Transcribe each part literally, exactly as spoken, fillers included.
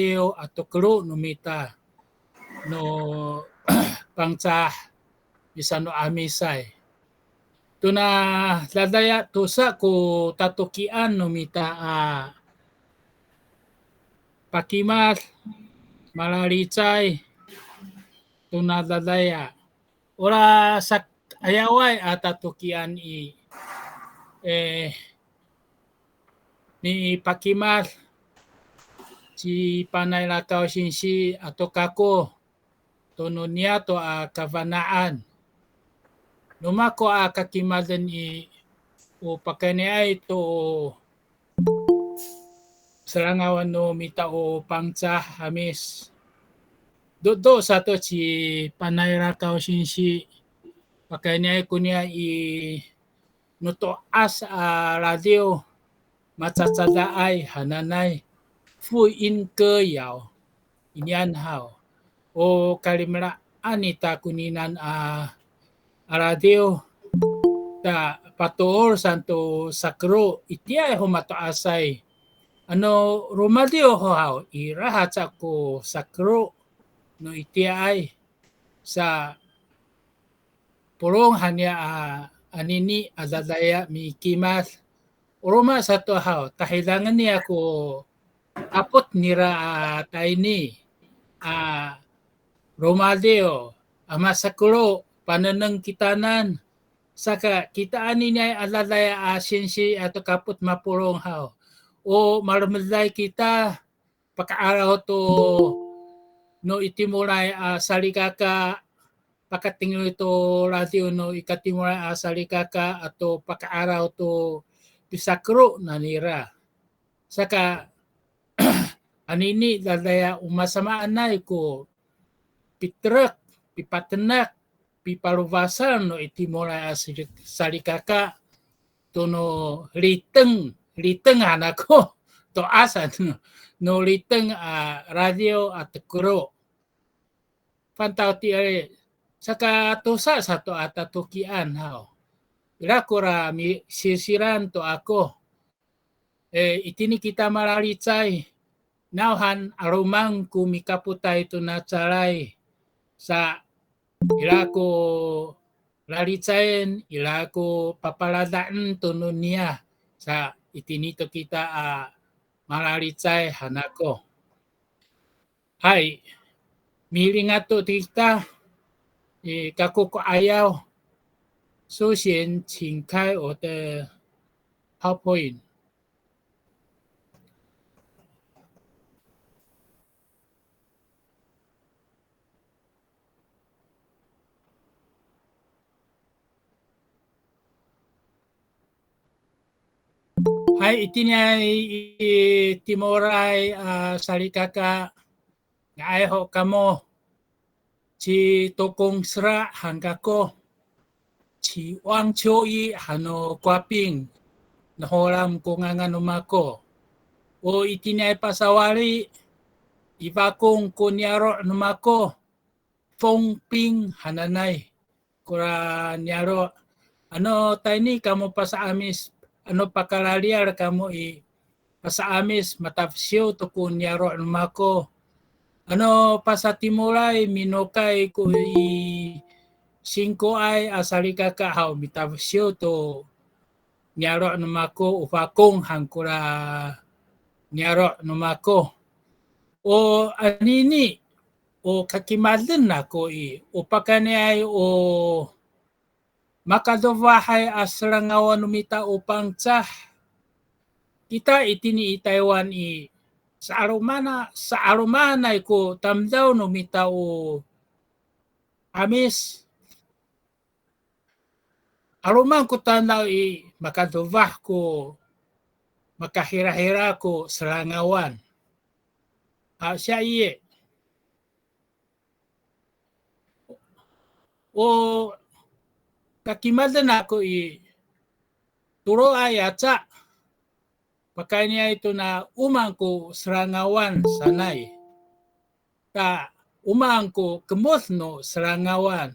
radiw ato kero no mita no Pangcah misano'amisay. Tona dadaya tosa ko tatokian no mita a pakimad, malalicay, tona dadaya. Ora saka'ayaway a tatokian i, eh, mipakimad ci Panay Lakaw singsi ato kako to no niya to a kafana'an. No mako a kakimaden i, o pakayniay to serangawan no mita o Pangcah 'Amis. Dodo sato ci Panay Lakaw singsi, pakayniay ko niya i no to'as a radiw, macacadaay hananay, 福音歌谣, inian haw. O kalimelaan ita koninan a, a radiw, ta patoor san to sakero, itiyaay ho mato'asay. Ano romadiw ho haw, ira haca ko sakero no itiyaay, sa polong haniya a, anini a dadaya mikimad. O roma sato haw, tahidangen niya ko kapot nira a tayni a romadiw a masakero, panengneng kitanan. Saka kita aniniay a dadaya a singsi ato kapot mapolong haw, o malemeday kita, paka'araw to no itimolay a salikaka, pakatengiloy to radiw no ikatimolay a salikaka ato paka'araw to pisakero nanira. Saka anini dadaya o masamaanay ko piterek, pipatenak, pipalofasal no itimolay a sali-, salikaka to no liteng, liteng han ako, to'as han no liteng a radiw ato kero. Fantawti ari, saka tosa sato a tatokian haw. Ira kora mi-, sisiran to ako. E, itini kita malalicay, nawhan 'aloman ko mikapotay tona calay, sa ira ko lalicayen, ira ko papalada'en to no niyah, sa itini to kita a malalicay han ako. Hay, milingato kita, e, kako ko 'ayaw, 首先请开我的 PowerPoint. Hay, itiniay i timoray a salikaka, nga'ay ho kamo, ci Tokong Sera han kako, ci Wang Cioi han no Kowaping, Naholam ko ngangan no mako. O itiniay pasawali, i Fakong ko niyaro' no mako, Fongping hananay kora niyaro'. Ano tayni kamo pasa'amis, ano pakalaliyal kamo i pasa'amis, matafesiw to ko niyaro' no mako. Ano pasatimolay minokay ko i singkoay a salikaka haw, mitafesiw to niyaro' no mako, o Fakong han kora niyaro' no mako. O anini, o kakimaden ako i, o pakayniay o makadofahay a serangawan no mita o Pangcah. Kita itini i Taywan i, sa'alomana-, sa'alomanay ko tamdaw no mita o 'Amis. 'Aloman ko tamdaw i, makadofah ko, makahirahira ko serangawan. A, siya i, o kakimaden ako i, toloay aca, pakayniay tona o maan ko serangawan sanay. Ta o maan ko kemod no serangawan.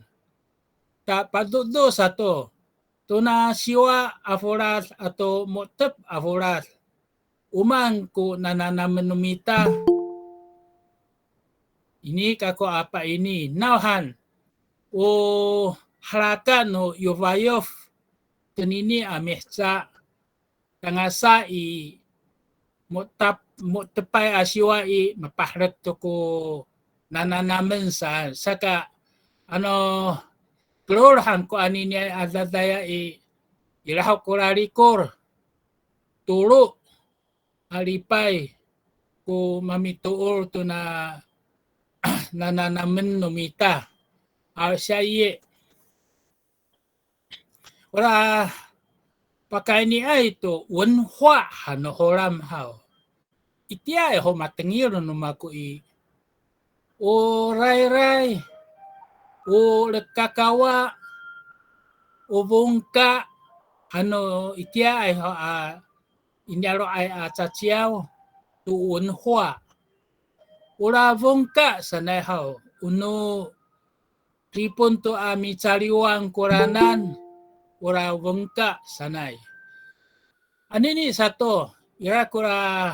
Ta padodo sato, tona siwa a folad ato mo^tep a folad, o maan ko nananamen no mita. Ini kako a paini, nawhan o halakan no yofayof tonini a miheca, tangasa i mo tap-, mo tepay a siwa i, mapaherek to ko nananamen saan. Saka, ano, kelol han ko aniniay a dadaya i, ira ho ko lalikor, tolo a lipay ko mamitoor to na nananamen no mita. A, siya i, ora pakayniay to 文化 han no Holam haw. Itiyaay ho matengil no mako i, o rayray, o lekakawa, o fongka, ano itiyaay ho a i niyaro'ay a caciyaw to 文化. Ora fongka sanay haw, o no Ripon to a micaliwang koranan, ora fongka sanay. Anini sato, ira kora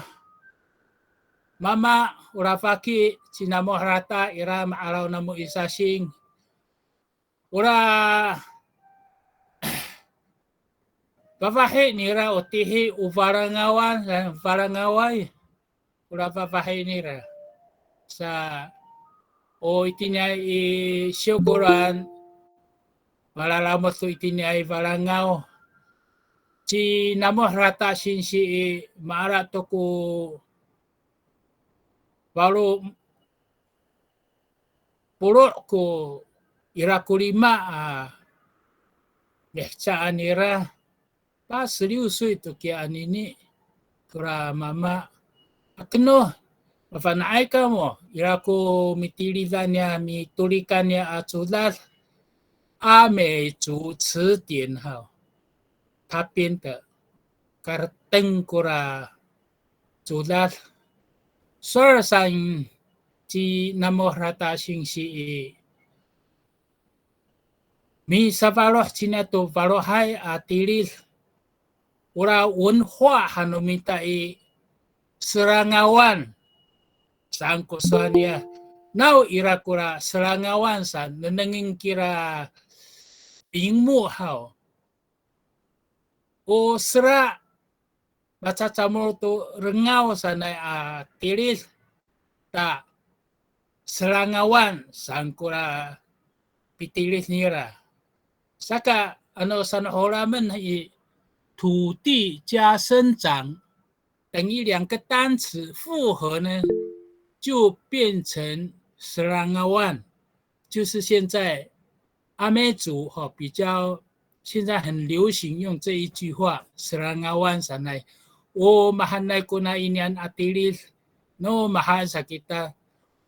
mama, ora faki, ci Namo Rata, ira ma'araw namo i sasing. Ora fafahi nira o tihi o Falangawan, Falangaway. Ora fafahi nira. Sa o itiniay i Siyokoran, malalamod to itiniay Falangaw. Ci Namo Rata singsi i, maala to ko falo polo' ko ira ko lima a mihecaan nira. 八十六岁 to kiya anini, kora mama. Akeno, mafana'ay kamo, ira ko mitilidan niya, mitolikan niya a codad, 阿美族词典 haw, 他编的, kareteng kora codad. Sowal saan ci Namo Rata singsi i, misafaloh cingra to falohay a tilid. Ora 文化 han no mita i, Serangawan saan ko sowal niya. Naw ira kora Serangawan saan, nengnengen kira 屏幕 haw. O sera, macacamol to rengaw sanay a tilid, ta Serangawan saan kora pitilid nira. Saka, ano, sano Holamen i, 土地加生长等于两个单词复合呢，就变成 Serangawan，就是现在阿美族，哈，比较现在很流行用这一句话，Serangawan sanay. O mahaenay kona inian a tilid, no mahaen sa kita.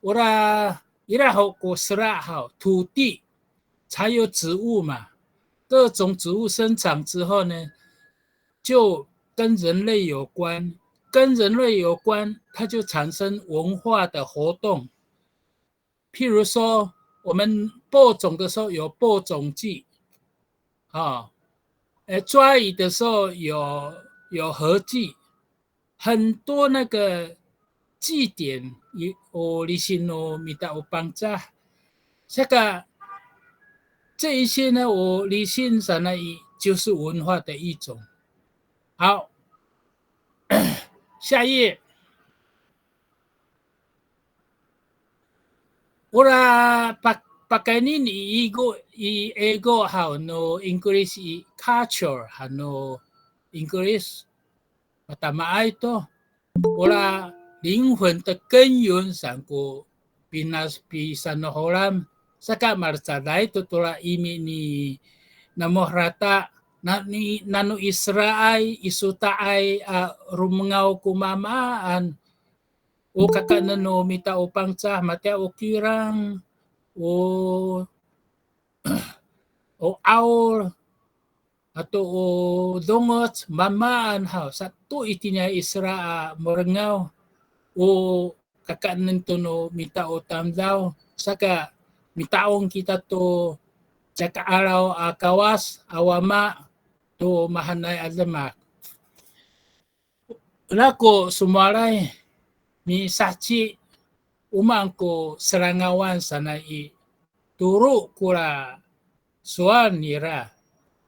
Ora, ira ho ko sera haw, 土地 才有植物嘛，各种植物生长之后呢，就跟人类有关，跟人类有关，它就产生文化的活动。譬如说，我们播种的时候有播种祭，啊，呃，抓鱼的时候有，有河祭，很多那个祭典 i, o lisin no mita o Pangcah. Saka 这一些呢，o lisin sanay i, 就是文化的一种。好，下一页。Ora pa-, pakayni i Igo, i Igo haw no English i culture han no English. Matamaay to. Ora 灵魂的根源 saan ko pinas-, pisanoholam, saka malecaday to tora imi ni Namo Rata, na-, ni-, nano i seraay, i sota'ay a romengaw ko mamaan. O kakaenen no mita o Pangcah, matiya o kirang, o, o 'aol, ato o dongoc, mamaan haw, sato itiniay i sera a morengaw, o kakaenen to no mita o tamdaw, saka mita'ong kita to caka 'araw a kawas, a wama, to mahaenay a demak. Ira ko somowalay, misaheci, o maan ko serangawan sanay i, tolo kora sowal nira.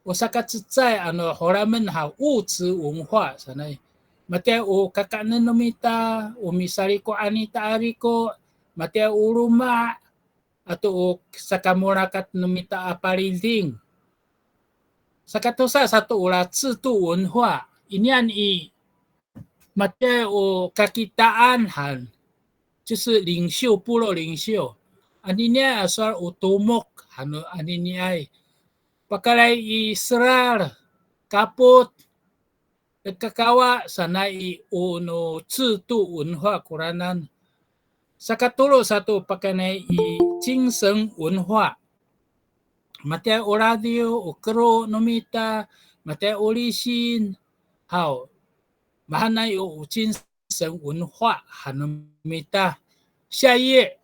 O sakacecay ano holamen haw, 物质文化 sanay. Matiya o kakaenen no mita, o misaliko'an ita a riko', matiya o loma', ato o sakamolakat no mita a paliding. Sakatosa sato ora 制度文化, inian i matiya o kakitaan han, 就是领袖, 部落领袖. Aniniay a sowal o tomok han no aniniay. Pakayraay i selal, kapot, lekakawa sanay i, o no 制度文化 koranan. Sakatolo sato pakayraay i 精神文化. Matiya o radiw, o kero no mita, matiya o lisin haw. Mahaenay o, o 精神文化 han no mita. 下一页。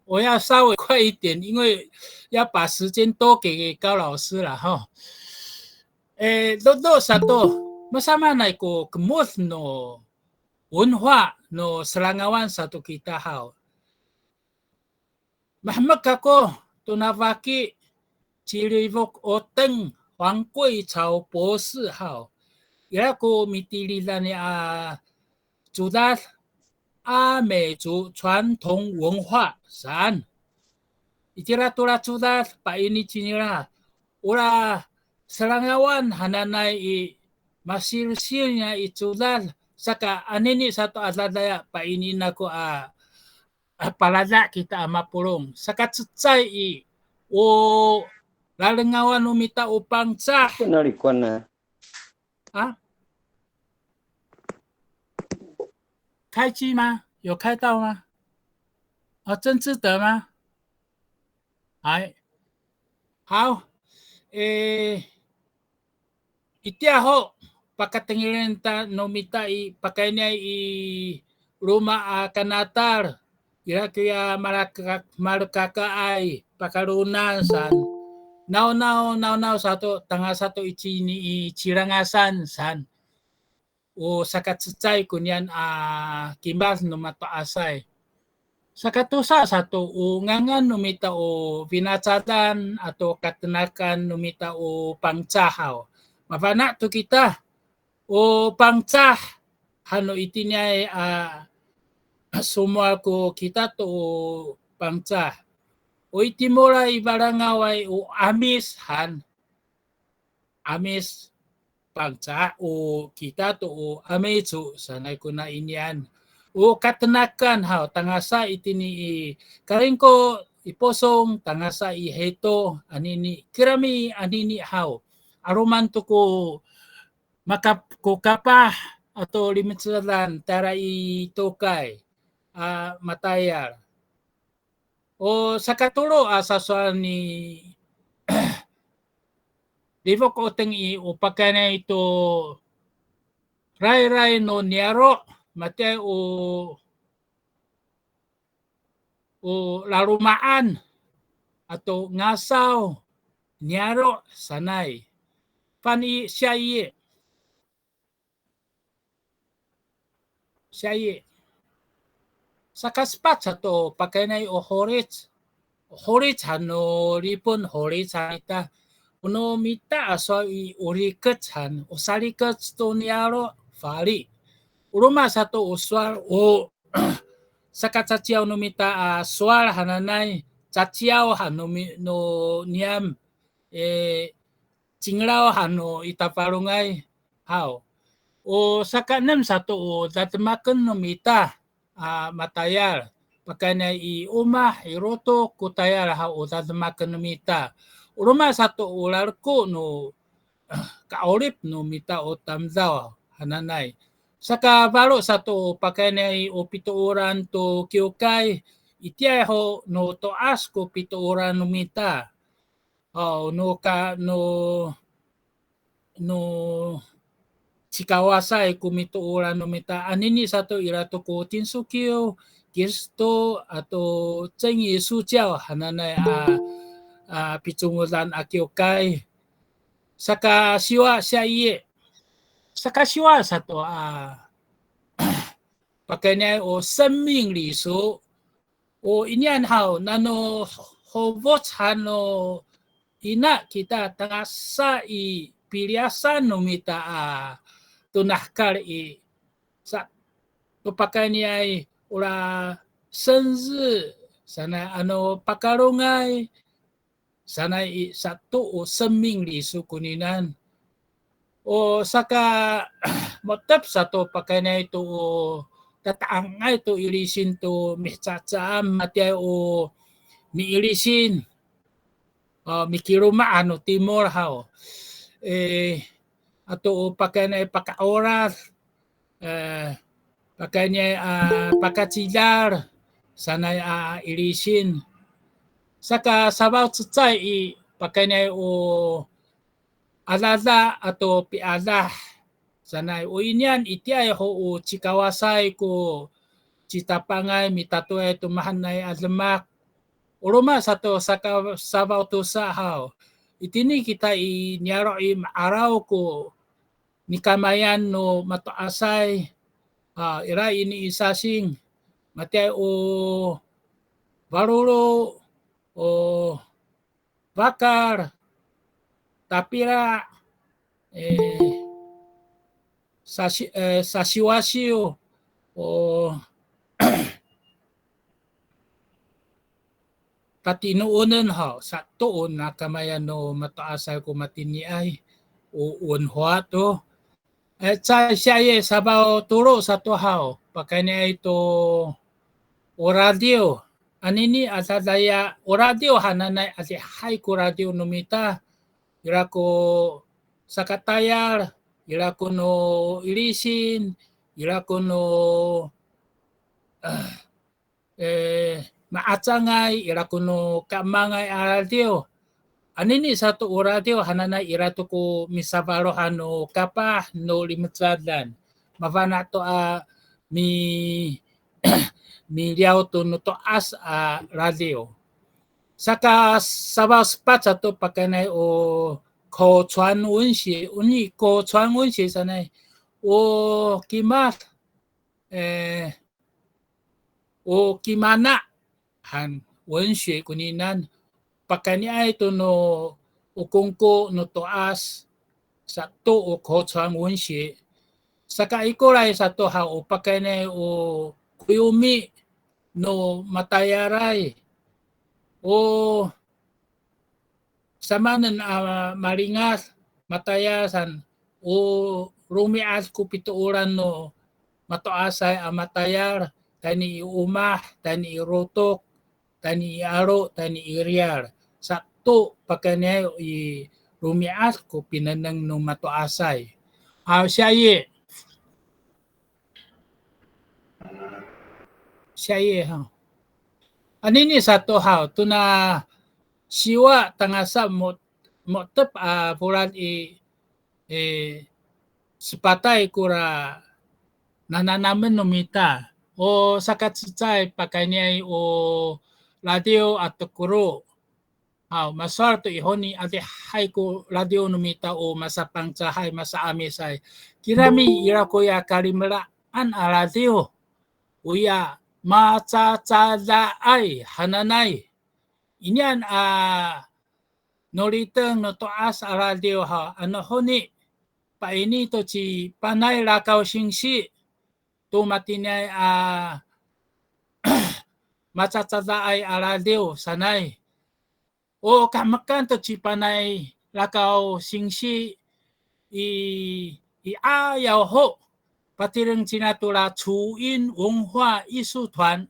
我要稍微快一点，因为要把时间多给高老师了哈。E, dodo sato, masamaanay ko kemod no 文化 no serangawan sato kita haw. Mahemek kako tona faki, ci Lifok Oteng, 黄桂潮博士 haw. Ira ko mitilidan niya a codad, 阿美族传统文化 saan. Itira tora codad, paini cinira, ora serangawan hananay i, masilsil niya i codad, saka anini sato a dadaya, paini nako a, a palada kita a mapolong. Saka cecay i, o lalengawan no mita o Pangcah. 哪里关呢？啊？开机吗？有开到吗？啊，曾志德吗？哎，好，诶，itiya ho, pakatengilen ta no mita i, pakayniay i roma a kanatal, ira koya malaka-, malekakaay, pakalonan saan. Nawnaw, nawnaw sato, tangasa to itini i Cilangasan saan. O sakacecay koniyan a kimad no mato'asay. Sakatosa sato o ngangan no mita o finacadan ato katenakan no mita o Pangcah haw. Mafana' to kita o Pangcah han no itiniay a somowal ko kita to o Pangcah. O itimolay i Falangaway o Amis han. Amis Pangcah, o kita to o Amico sanay kona inian. O katenakan haw, tangasa itini i Kalingko, i Posong, tangasa i Heto, anini, kirami anini haw. 'Aloman to ko maka-, ko kapah ato limecedan tayra i tokay a matayal. O sakatolo a sasowal ni Lifok Oteng i, o pakayniay to rayray no niyaro', matiya o, o laloma'an ato ngasaw niyaro' sanay. Fani siya i, siya i, sakasepat sato pakayniay o holic. Holic han no Lipon, holic han ita. O no mita a sowal i, o rikec han, o sarikec to niyaro', fali. O roma sato o sowal o sakacaciyaw no mita a sowal hananay, caciyaw han no mi-, no niyam, e, cinglaw han no i Tafalongay haw. O sakaenem sato o dademaken no mita a matayal. Pakayniay i omah, i lotok ko tayal haw o dademaken no mita. O roma sato o laleko no ka'orip no mita o tamdaw hananay. Sakafalo sato o pakayniay o pitooran to kiwkay, itiyaay ho no to'as ko pitooran no mita. O, no ka, no, no cikawasay ko mitooran no mita, anini sato ira to ko Tinsokiw, Kristo, ato 真耶稣教 hananay a, a picongodan a kiwkay. Sakasiwa siya i, sakasiwa sato a pakayniay o 生命礼俗. O inian haw, nano hofoc han no ina kita tangasa i piliyasan no mita a tonahkal i, sa, to pakayniay ora 生日 sanay, ano pakalongay sanay i, sato o 生命礼俗 koninan. O saka, mo^tep sato pakayniay to o tata'angay to ilisin to mihecahecaan, matiyaay o miilisin, o mikiloma' no timol haw. E, ato o pakayniay paka'orad, e, pakayniay a pakacidal sanay a ilisin. Saka safaw cecay i, pakayniay o adada ato piadah sanay. O inian itiyaay ho o cikawasay ko citapangay mitatoyay to mahaenay a demak. O roma sato saka safaw tosa haw, itini kita i niyaro' i ma'araw ko nikamayan no mato'asay, a, ira ini i sasing, matiyaay o falolo, o fakal, tapila, e, sasi, e, sasiwasiw, o tatinoonen haw, sato o nikamayan no mato'asay ko matiniay, o, o 文化 to. E, caay siya i safaw tolo sato haw, pakayniay to o radiw. Anini a dadaya, o radiw hananay adihay ko radiw no mita. Ira ko sakatayal, ira ko no ilisin, ira ko no, e, ma'acangay, ira ko no kaemangay a radiw. Anini sato o radiw hananay ira to ko misafalohay no kapah no limecadan. Mafana' to a mi, miliyaw to no to'as a radiw. Saka safaw sepat sato pakayniay o 口传文学, oni 口传文学 sanay. O kimad, e, o kimana' han 文学 koninan, pakayniay to no o kongko no to'as, sato o 口传文学. Saka ikoray sato haw, o pakayniay o koyomi no matayalay. O samaanen a malingad, matayal san, o romi'ad ko pitooran no mato'asay a matayal, tayni i omah, tayni i lotok, tayni i 'alo, tayni i riyar. Sato pakayniay i romi'ad ko pinengneng no mato'asay. Haw, siya i. Siya i haw. Anini sato haw, tona siwa tangasa mo, mo^tep a folad i, e, sepatay kora nananamen no mita. O sakacecay pakayniay o radiw ato kero. Haw, masowal to i honi adihay ko radiw no mita o masapangcahay, masa'amisay. Kirami ira koya kalimelaan a radiw. Oya macacadaay hananay. Inian a no liteng no to'as a radiw haw, ano honi, paini to ci Panay Lakaw singsi, to matiniay a macacadaay a radiw sanay. O kahemekan to ci Panay Lakaw singsi i, i 'ayaw ho, patireng cira tora 初音文化艺术团.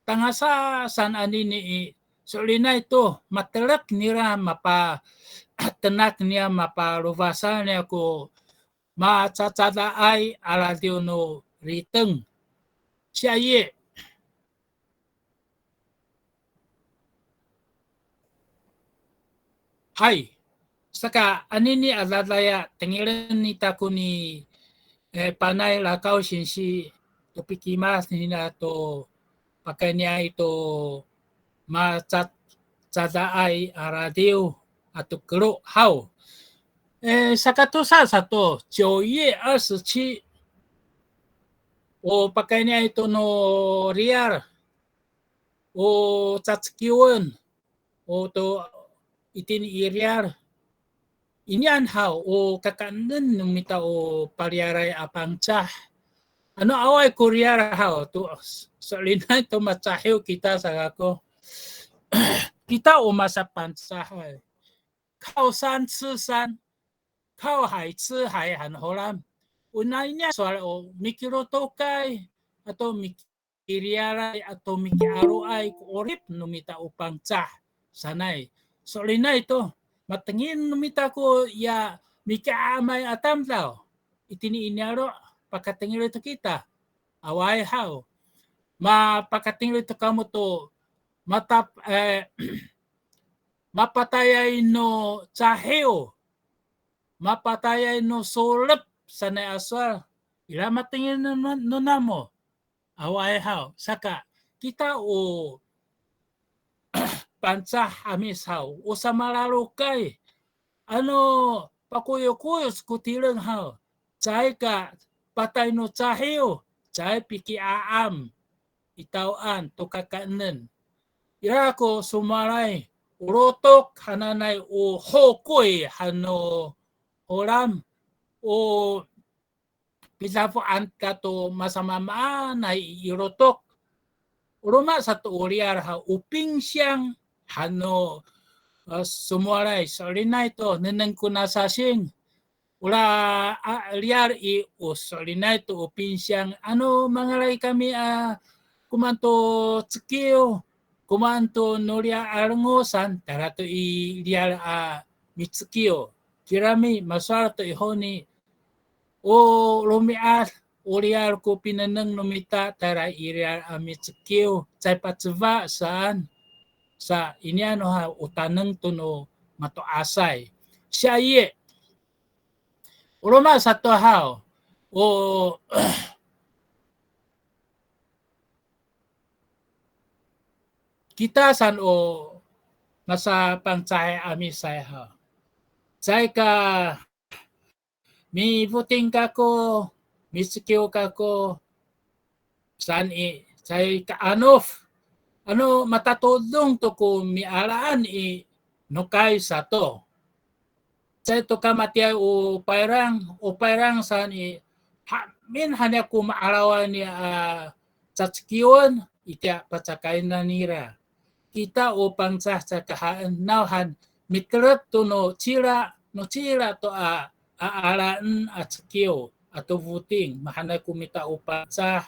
Tangasa saan anini i, so'elinay to, matelek nira mapatenak niya, mapalofasal niya ko macacadaay a radiw no liteng. Siya i. Hay. Saka anini a dadaya, tengilen ita ko ni, e, Panay Lakaw singsi to pikimad nira to pakayniay to macacadaay a radiw ato kero haw. E, sakatosa sato, 九月二十七. o pakayniay to no riyar, o cacekiwen, o to itini i riyar. Inian haw, o kakaenen no mita o pariyaray a Pangcah. Ano awaay ko riyar haw, to so'elinay to macahiw kita sa kako. kita o masaPangcahay. 靠山吃山, 靠海吃海 han Holam. O naniya sowal o mikilotokay ato mikiriyalay ato miki'aloay ko 'orip no mita o Pangcah sanay. So'elinay to, matengil no mita ko ya miki'aamay a tamdaw. Itini i niyaro', pakatengil to kita. Awaay haw. Mapakatengil to kamo to matap, eh, mapatayay no cahiw, mapatayay no solep sanay a sowal. Ira matengil no, no namo. Awaay haw. Saka, kita o Pangcah 'Amis haw, o samalalokay. Ano pakoyokoyoc ko tireng haw, caay ka patay no cahiw, caay piki'aam i taoan to kakaenen. Ira ko somowalay, o lotok hananay o hokoy han no Holam, o pidafoan ta to masamaamaanay i lotok. O roma sato o riyar haw, o pingsiyang han no, eh, somowalay, so'elinay to, nengneng ko nasasing. Ora a, riyar i, o so'elinay to o pingsiyang, ano mangalay kami a komaen to cekiw, komaen to no riyar a lengosan, tayra to i riyar a micekiw. Kirami, masowal to i honi, o romi'ad, o riyar ko pinengneng no mita, tayra i riyar a micekiw, caay pacefa saan. Sa inian no ha, o taneng to no mato'asay. Siya i, o roma sato haw, o kita saan o masaPangcahay 'Amisay haw. Caay ka mifoting kako, micekiw kako, saan i, caay ka anof, ano matatodong to ko mialaan i nokay sato. Caay to kamatiyaay o payrang, o payrang saan i, hamin han niya ko ma'arawan niya a cacekiwen, itiya pacakaynan nira. Kita o Pangcah caay ka haen, nawhan mitelek to no cila, no cila to a, a alaen a cekiw ato foting, mahaenay ko mita o Pangcah.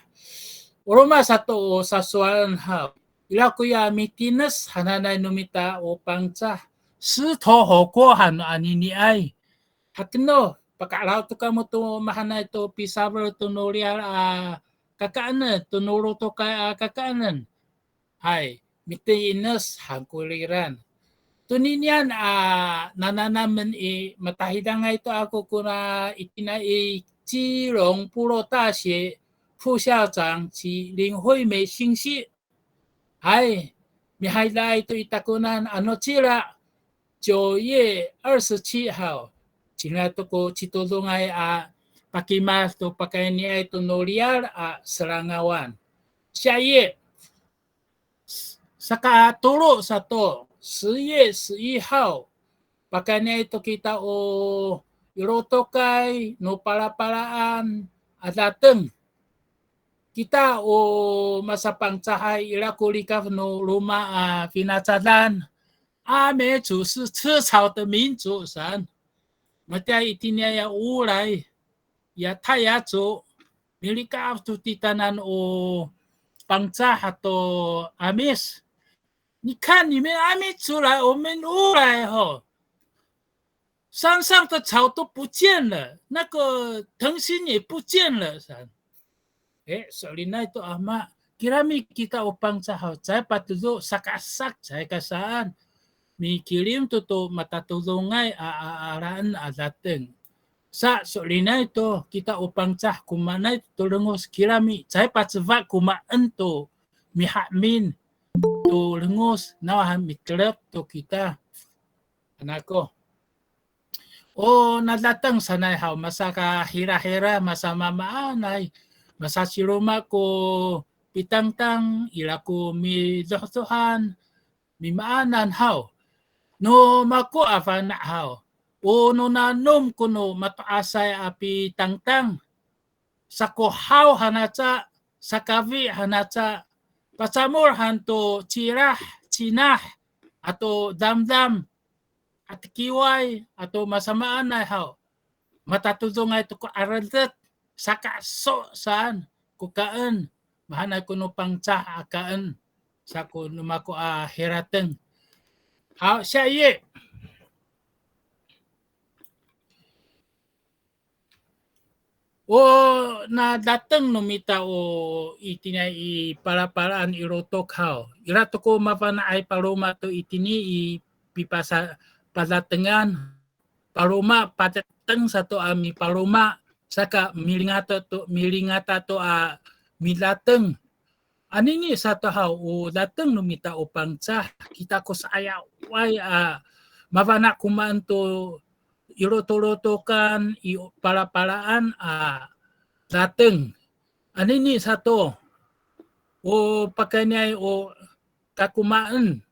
O roma sato o sasowalen haw, ira koya mitines hananay no mita o Pangcah, 石头火锅 han no aniniay. Hakeno, paka'araw to kamo to mahaenay to pisafer to no riyar a kakaenen, to no lotokay a kakaenen. Hay, mitines han ko liran. Toninian a nananamen i, matahidangay to ako kona itini i 基隆部落大学副校长 ci 林惠美 singsi. Hay, mihaedaay to i takowanan ano cila, 九月二十七号, cingra to ko citodongay a pakimad to pakayniay to no riyar a serangawan. Siya i, sakatolo sato, 十月十一号, pakayniay to kita o i lotokay no palapalaan a dateng. Kita o masaPangcahay, ira ko likaf no roma a finacadan, 阿美族是吃草的民族 saan. Matiya itini ya 乌来, ya 泰雅族, milikaf to titaanan o Pangcah ato 'Amis. 你看你们阿美族来，我们乌来吼，山上的草都不见了，那个藤心也不见了，是吧？E, so'elinay to ama, kirami kita o Pangcah haw, caay patodo sakasak, caay ka saan. Mikilim to to matatodongay a, a, alaen a dateng. Sa so'elinay to, kita o Pangcah komaenay to lengos kirami, caay pacefa komaen to mihamin to lengos, nawhan mitelek to kita. Anako. O nadateng sanay haw, masakahirahira, masamaamaanay. masasiroma ko pitangtang, ira ko midohdohan, mimaanan haw. No mako a fana' haw, o no nanom ko no mato'asay a pitangtang, sakohaw hanaca, sakafi hanaca, pacamol han to cilah, cinah, ato damdam, a tikiway, ato masamaanay haw. Matatodongay to ko 'aredet, sakaeso saan ko kaen, mahaenay ko no Pangcah a kaen, sa ko no mako a hirateng. Haw, 下一页. O nadateng no mita o itiniay i palapalaan i lotok haw. Ira to ko mafana'ay paloma to itini i pipasa padatengan. Paloma, padateng sato a mipaloma, saka milingata to, milingata to a midateng. Anini sato haw, o dateng no mita o Pangcah, kita ko sa'ayaway a mafana' komaen to i lotolotokan, i palapalaan a dateng. Anini sato, o pakayniay o kakomaen,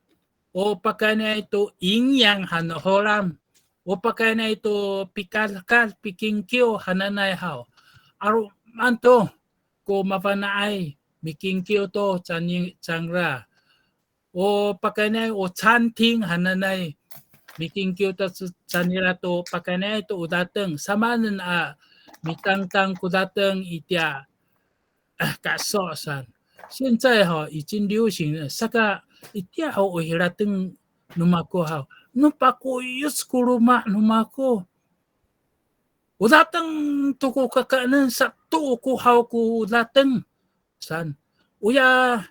o pakayniay to 营养 han no Holam, o pakayniay to pikadkad, pikingkiw hananay haw. 'Aloman to ko mafana'ay, mikingkiw to cani-, cangra. O pakayniay o 餐厅 hananay, mikingkiw to c-, canira to pakayniay to o dateng. Samaanen a mitangtang ko dateng itiya, ah, kaeso saan. 现在哈已经流行了, saka itiya ho o hirateng no mako haw, no pakoyoc ko loma' no mako. O dateng to ko kakaenen sato ko haw ko dateng saan. Oya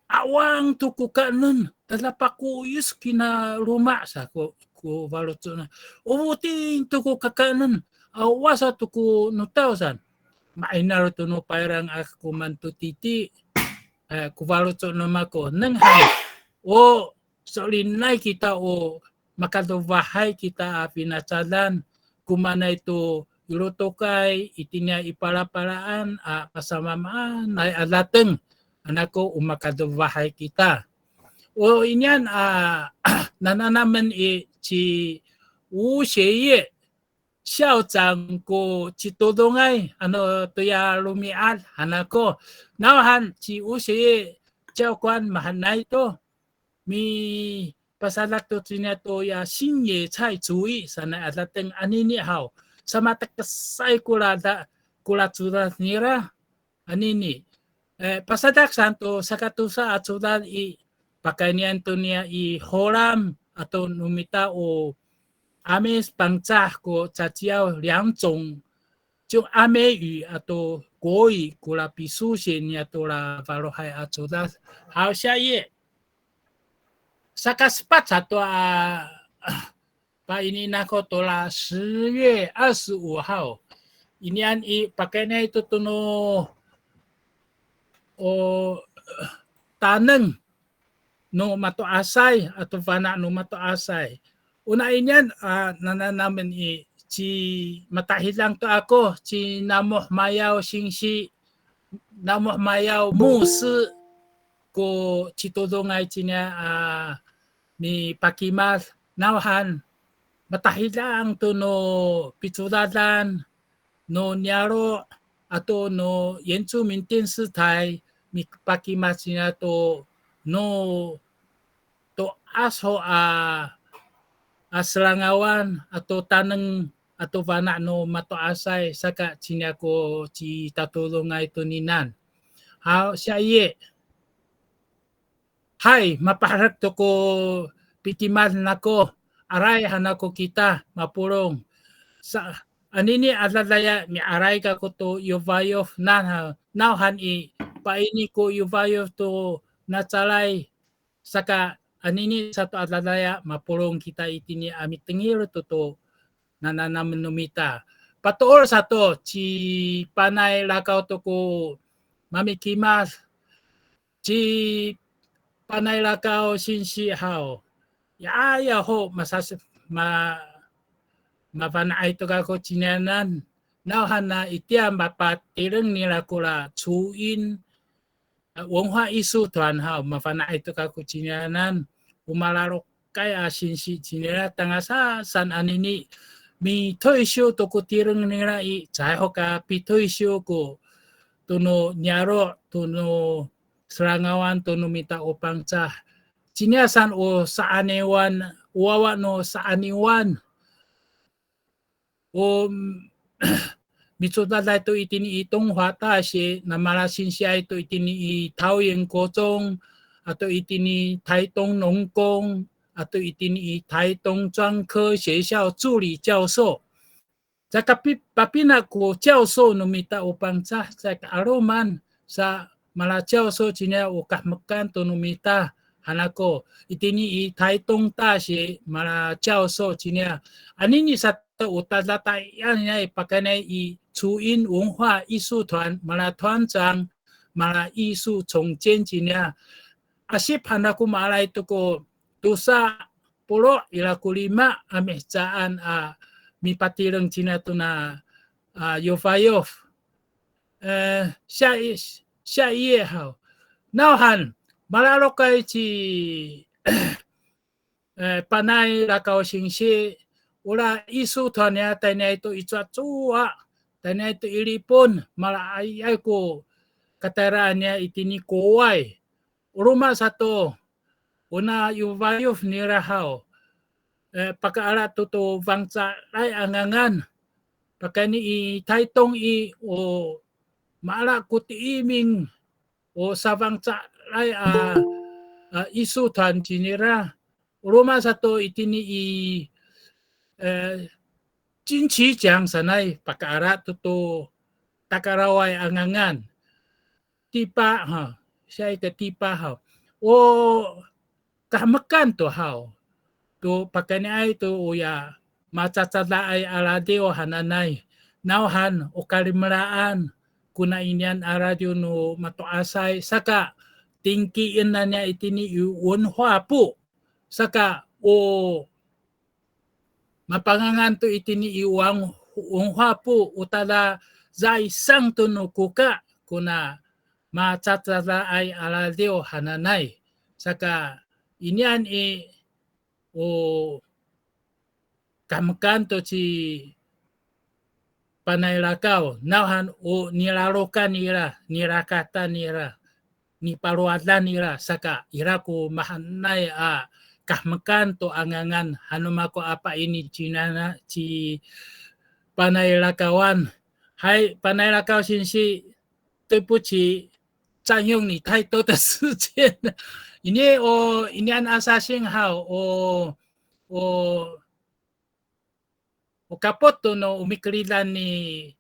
'awang to ko kaenen, tada pakoyoc kina loma' sa ko, ko faloco' na. O foting to ko kakaenen, awa sato ko notaw saan. Ma'inal to no Payrang a komaen to titi, eh, ko faloco' no mako. Neng han, o so'elinay kita o makadofahay kita a finacadan, komaenay to i lotokay, itiniay i palapalaan a masamaamaanay a dateng, anako o makadofahay kita. O inian a nananamen i ci 吴学业校长 ko citodongay, ano toya romi'ad hanako. Nawhan ci 吴学业教官 mahaenay to, mipasadak to ciniya toya 新野菜主义 sanay a dateng anini haw. Samatekesay ko la da, ko la codad nira anini. Eh, pasadak saan to sakatosa a codad i, pakaynian to niya i Holam ato no mita o 阿美 Pangcah ko caciyaw 两种, 就阿美语 ato 国语 ko la pisusi niya to la falohay a codad. Haw, 下一页. Saka sepat sato a, ah, paini nako to la 十月二十五号. Inian i, pakayniay to to no, o, taneng no mato'asay ato fana' no mato'asay. Ona inian a nananamen i, ci matahidang to ako, ci Namoh Mayaw singsi, Namoh Mayaw 牧师 ko citodongay ciniya a mipakimad, nawhan matahidang to no picodadan, no niyaro' ato no 原住民电视台 mipakimad ciniya to no to'as ho a, a serangawan ato taneng ato fana' no mato'asay, saka ciniya ko citatodongay toninian. Haw, 下一页. Hay, mapaherek to ko pikimad nako, aray han ako kita mapolong. Sa, anini a dadaya miaray kako to yofayof, na, nawhan i, paini ko yofayof to nacalay, saka anini sato a dadaya mapolong kita itini a mitengil to to nananamen no mita. Patoor sato, ci Panay Lakaw to ko mamikimad, ci Panay Lakaw singsi haw. Ya, ya ho, masas-, ma-, mafana'ay to kako ciniyanan. Nawhana itiya mapatireng nira kora 初音 文化艺术团 haw, mafana'ay to kako cingranan, o malalokay a singsi cingra tangasa saan anini, mi退休 to ko tireng nira i, caay ho ka pi退休 ko, to no niyaro', to no serangawan, to no mita o Pangcah. Cingra saan o sa'aniwan, o wawa no sa'aniwan. O micodaday to itini i 东华大学, na malasinsiay to itini i 桃园国中, ato itini i 台东农工, ato itini i 台东专科学校助理教授. Saka pi-, papina ko 教授 no mita o Pangcah, saka 'aloman sa malaciyaw so cingra o kahemekan to no mita, hanako, itini i 台东大学 malaciyaw so cingra. Anini sato o tadatayan nira i pakayniay i 初音文化艺术团 mala 团长, mala 艺术总监 cingra. Asip hanako maalay to ko tosa polo' ira ko lima a mihecaan a mipatireng cingra tona a yofayof. E, 下一, 下一页 haw. Nawhan, malalokay ci, e, Panay Lakaw singsi, ora 艺术团 nira tayniay to i cowacowa, tayniay to i Lipon, malaayay ko katayraen nira itini koway. O roma sato, ona yofayof nira haw, e, pakaala to to fangcalay a ngangan. Pakayni i Taytong i, o maala ko tiiming, o safangcalay a, a 艺术团 cinira. O roma sato itini i, e, 金曲奖 sanay pakaala to to takaraway a ngangan. 第八 ha, 下一个第八 ha. O kahemekan to haw, to pakayniay to oya macacadaay a radiw hananay. Nawhan o kalimelaan kona inian a radiw no mato'asay, saka tingkien naniya itini i 文化部, saka o mapangangan to itini i 文, 文化部 o tada zaisang to no koka kona macacadaay a radiw hananay. Saka inian i, o kahemekan to ci Panay Lakaw, nawhan o nilalokan nira, nirakatan nira, nipalowadan nira, saka ira ko mahaenay a kahemekan to a ngangan, hano mako a paini cingra ci Panay Lakawan. Hay, Panay Lakaw singsi, 对不起，占用你太多的时间了。Ini o, inian a sasing haw, o, o, o kapot to no o mikeridan ni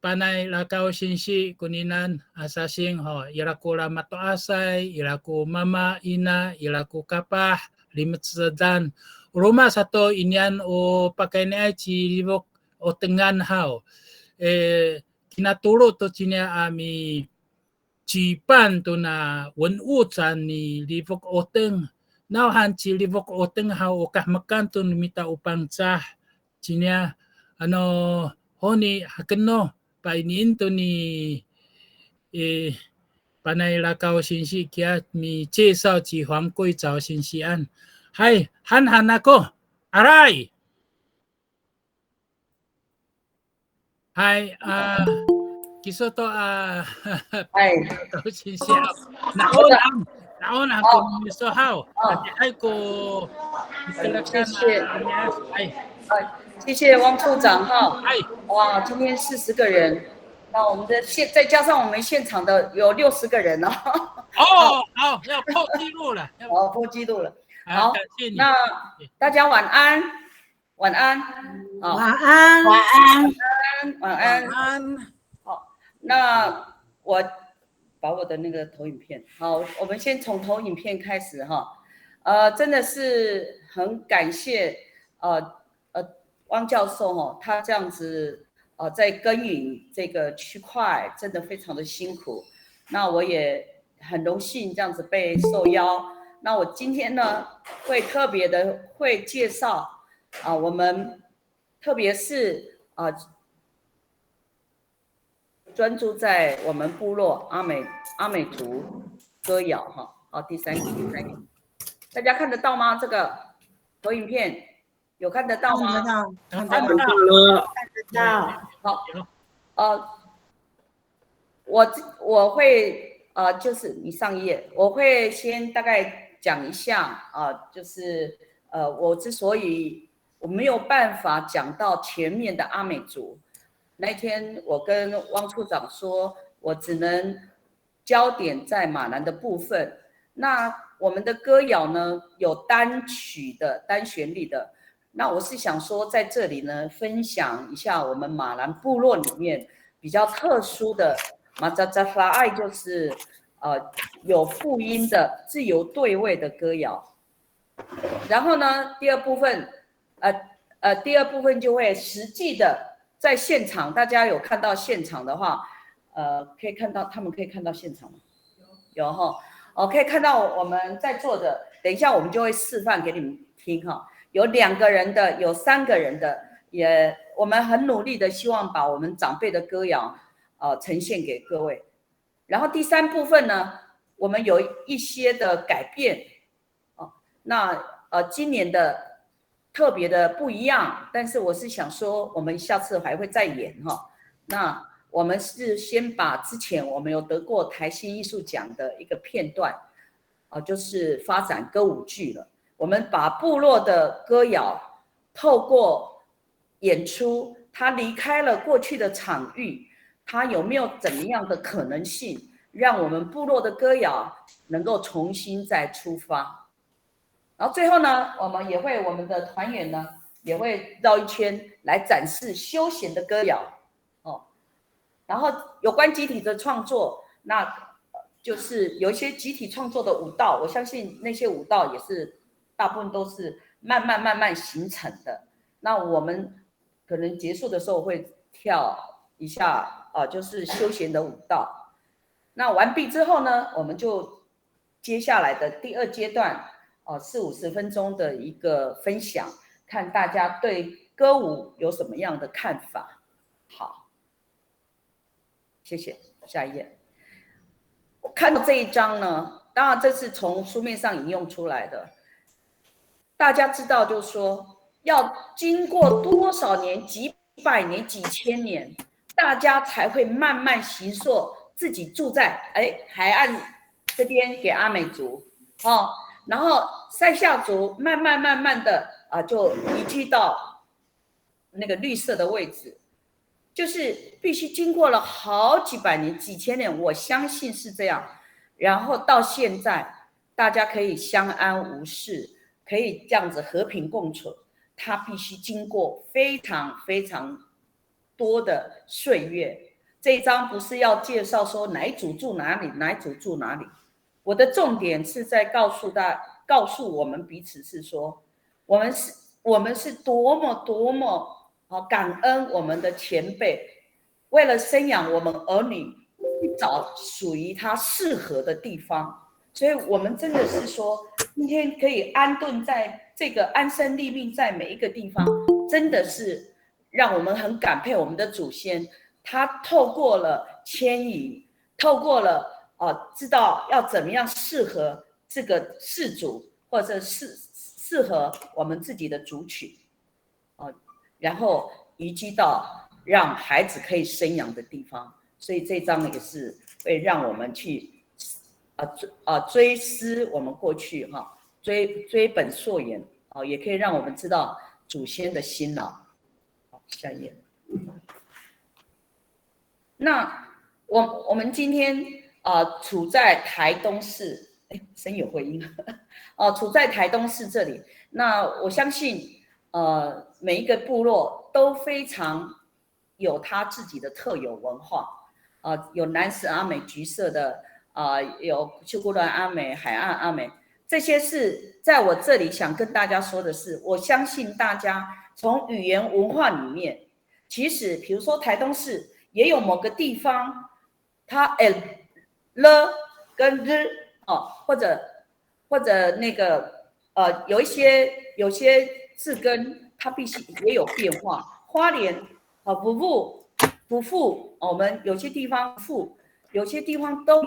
Panay Lakaw singsi koninian a sasing ho, ira ko la mato'asay, ira ko mama, ina, ira ko kapah, limecedan. O roma sato inian o pakayniay ci Lifok Otengan haw. E, kinatolo to cinira a mi举办 tona 文物展 ni Lifok Oteng. Nawhan ci Lifok Oteng haw o kahemekan to no mita o Pangcah cinira, ano, honi hakeno, painiin to ni, e, Panay Lakaw singsi kiya mi介绍 ci 黄贵昭 singsian. Hay, hanhan ako. Aray! Hay, a, kiso to, a, 哎， Lakaw singsi haw. Na'on han, na'on han ko miso haw. Oh. Hay ko, 谢谢。 Hay. 哎，谢谢汪处长哈。哎。哇，今天四十个人，那我们的现再加上我们现场的有六十个人哦。哦，好，要破纪录了，要哦，破纪录了。好，好，感谢你。那大家晚安，晚安。好，晚安。晚安。晚安。安。那我把我的那个投影片，好，我们先从投影片开始哈。呃，真的是很感谢呃呃汪教授哈，他这样子呃在耕耘这个区块，真的非常的辛苦。那我也很荣幸这样子被受邀。那我今天呢，会特别的会介绍啊、我们特别是啊、专注在我们部落阿美阿美族歌谣哈。好，第三个，第三个，大家看得到吗？这个投影片有看得到吗？看得到，看得到。看到了。看得到。好，呃，我我会呃，就是你上一页，我会先大概讲一下啊、就是呃，我之所以我没有办法讲到全面的阿美族，那天我跟汪处长说，我只能焦点在马兰的部分。那我们的歌谣呢，有单曲的、单旋律的。那我是想说，在这里呢，分享一下我们马兰部落里面比较特殊的 macacadaay，就是呃有复音的自由对位的歌谣。然后呢，第二部分，呃呃，第二部分就会实际的在现场，大家有看到现场的话，呃，可以看到他们可以看到现场吗？有哈，哦，可以看到我们在座的，等一下我们就会示范给你们听哈。有两个人的，有三个人的，也我们很努力的希望把我们长辈的歌谣呃呈现给各位。然后第三部分呢，我们有一些的改变哦。那呃今年的特别的不一样，但是我是想说，我们下次还会再演哈。那我们是先把之前我们有得过台新艺术奖的一个片段，啊，就是发展歌舞剧了。我们把部落的歌谣透过演出，它离开了过去的场域，它有没有怎么样的可能性，让我们部落的歌谣能够重新再出发？然后最后呢，我们也会我们的团员呢也会绕一圈来展示休闲的歌谣哦。然后有关集体的创作，那就是有一些集体创作的舞蹈，我相信那些舞蹈也是大部分都是慢慢慢慢形成的。那我们可能结束的时候会跳一下啊，就是休闲的舞蹈。那完毕之后呢，我们就接下来的第二阶段，哦，四五十分钟的一个分享，看大家对歌舞有什么样的看法。好，谢谢。下一页。我看到这一张呢，当然这是从书面上引用出来的。大家知道，就是说，要经过多少年、几百年、几千年，大家才会慢慢形塑自己住在哎海岸这边给阿美族哦，然后塞夏族慢慢慢慢的啊就移居到那个绿色的位置，就是必须经过了好几百年、几千年，我相信是这样。然后到现在，大家可以相安无事，可以这样子和平共处，它必须经过非常非常多的岁月。这一章不是要介绍说哪一族住哪里，哪一族住哪里。我的重点是在告诉大，告诉我们彼此是说，我们是，我们是多么多么好感恩我们的前辈，为了生养我们儿女，去找属于他适合的地方。所以我们真的是说，今天可以安顿在这个安身立命在每一个地方，真的是让我们很感佩我们的祖先。他透过了迁移，透过了呃，知道要怎么样适合这个氏族，或者是适合我们自己的族群，哦，然后移居到让孩子可以生养的地方。所以这张也是会让我们去啊追啊追思我们过去哈，追追本溯源啊，也可以让我们知道祖先的辛劳。好，下一页。那我我们今天啊、呃处在台东市，哎，声有回音哦，处在台东市这里。那我相信呃每一个部落都非常有他自己的特有文化啊、有南石阿美橘色的啊、有秀姑峦阿美、海岸阿美，这些是在我这里想跟大家说的是，我相信大家从语言文化里面，其实比如说台东市也有某个地方，它 l 了跟 r 哦，或者或者那个呃，有一些有些字根它必须也有变化。花莲啊，vuvu，不复，我们有些地方复，有些地方都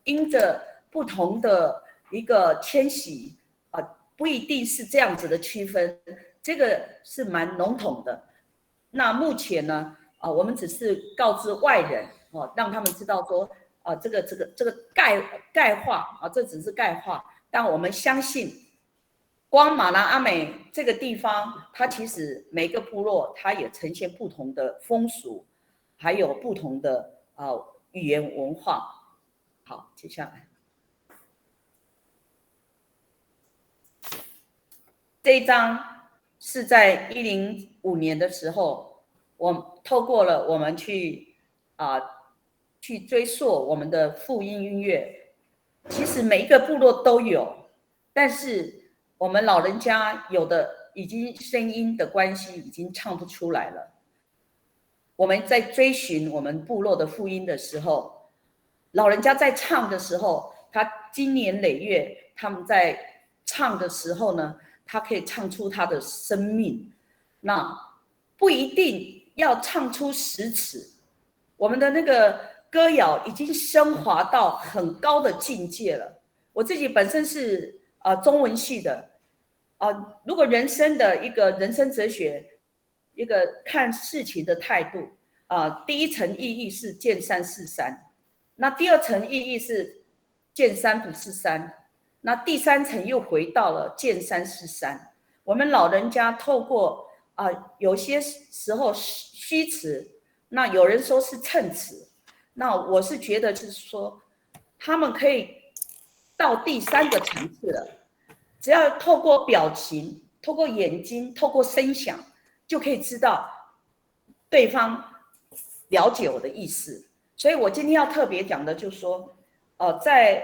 因着不同的一个迁徙啊，不一定是这样子的区分，这个是蛮笼统的。那目前呢，啊，我们只是告知外人哦，让他们知道说，啊，这个这个这个概概化啊，这只是概化，但我们相信光马拉阿美这个地方，它其实每个部落它也呈现不同的风俗，还有不同的呃语言文化。好，接下来这一张是在一零五年的时候，我透过了我们去啊、去追溯我们的复音音乐，其实每一个部落都有，但是我们老人家有的已经声音的关系已经唱不出来了。我们在追寻我们部落的复音的时候，老人家在唱的时候，他经年累月，他们在唱的时候呢，他可以唱出他的生命。那不一定要唱出十尺，我们的那个歌谣已经升华到很高的境界了。我自己本身是呃中文系的，啊、如果人生的一个人生哲学，一个看事情的态度，啊、第一层意义是见山是山，那第二层意义是见山不是山，那第三层又回到了见山是山。我们老人家透过啊、有些时候虚词，那有人说是衬词，那我是觉得就是说，他们可以到第三个层次了，只要透过表情、透过眼睛、透过声响，就可以知道对方了解我的意思。所以我今天要特别讲的就是说，呃，在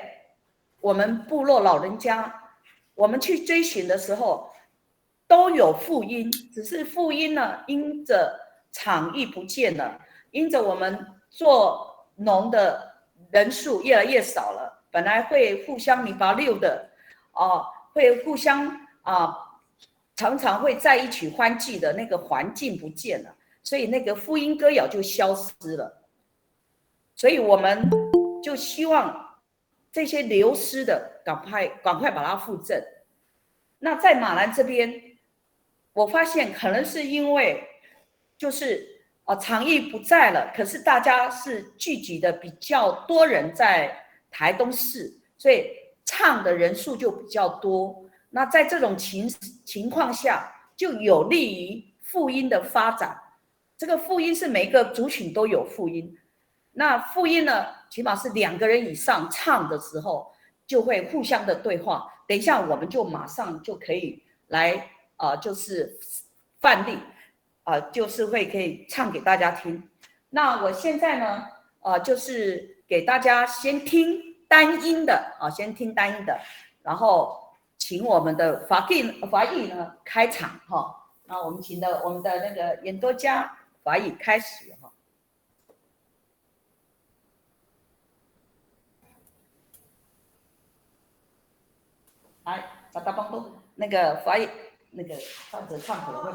我们部落老人家，我们去追寻的时候，都有复音，只是复音呢，因着场域不见了，因着我们做农的人数越来越少了，本来会互相泥巴溜的，哦，会互相啊、常常会在一起欢聚的那个环境不见了，所以那个复音歌谣就消失了。所以我们就希望这些流失的赶快赶快把它复振。那在马兰这边，我发现可能是因为就是啊、场域不在了，可是大家是聚集的比较多人在台东市，所以唱的人数就比较多。那在这种情情况下，就有利于复音的发展。这个复音是每一个族群都有复音，那复音呢，起码是两个人以上唱的时候，就会互相的对话。等一下我们就马上就可以来，呃，就是范例，呃，就是会可以唱给大家听。那我现在呢，呃，就是给大家先听单音的，啊，先听单音的，然后请我们的法语法语呢开场哈。那我们请的我们的那个演奏家法语开始哈。来，把大棒都那个发音，那个唱者唱可能会。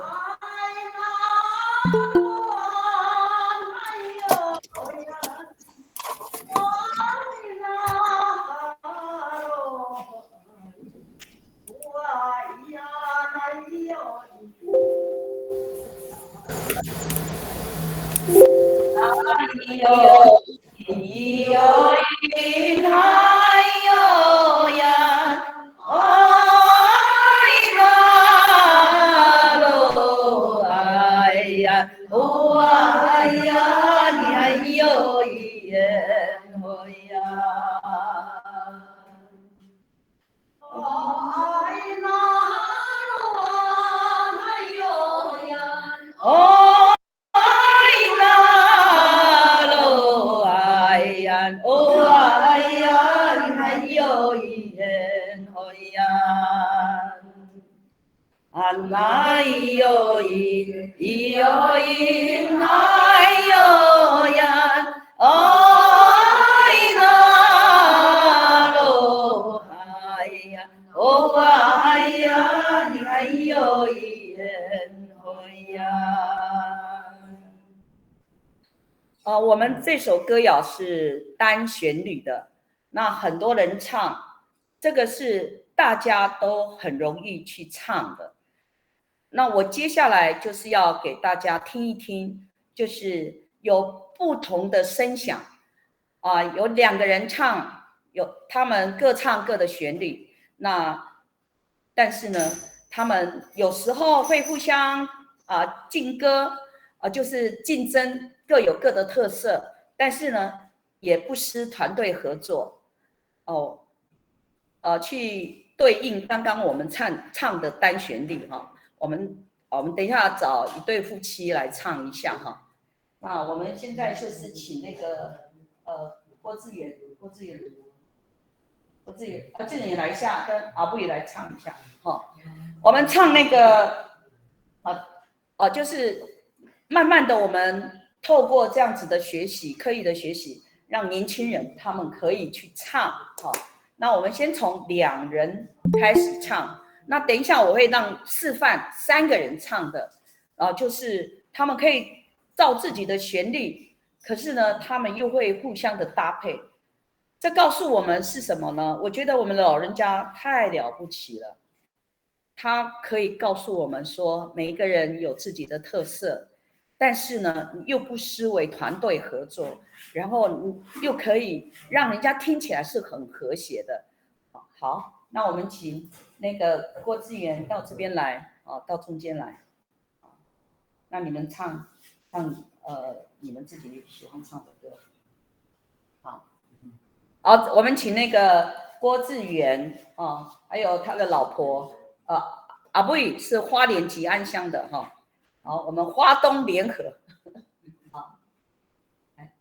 呃，我们这首歌谣是单旋律的，那很多人唱，这个是大家都很容易去唱的。那我接下来就是要给大家听一听，就是有不同的声响啊，有两个人唱，有他们各唱各的旋律，那但是呢，他们有时候会互相啊竞争啊，就是竞争，各有各的特色，但是呢，也不失团队合作哦，呃，去对应刚刚我们唱唱的单旋律哈。我们我们等一下找一对夫妻来唱一下哈。那我们现在就是请那个呃郭志远，郭志远，郭志远啊，志远来一下，跟阿布也来唱一下哈。我们唱那个啊啊，就是慢慢的我们透过这样子的学习，刻意的学习，让年轻人他们可以去唱哈。那我们先从两人开始唱，那等一下我会让示范三个人唱的，啊，就是他们可以照自己的旋律，可是呢，他们又会互相的搭配。这告诉我们是什么呢？我觉得我们的老人家太了不起了，他可以告诉我们说，每一个人有自己的特色，但是呢，又不失为团队合作，然后又可以让人家听起来是很和谐的。好，那我们请那个郭志远到这边来，哦，到中间来。那你们唱唱呃你们自己喜欢唱的歌。好，好，我们请那个郭志远哦，还有他的老婆，呃，阿布是花莲吉安乡的哈。好，我们花东联合。好，来。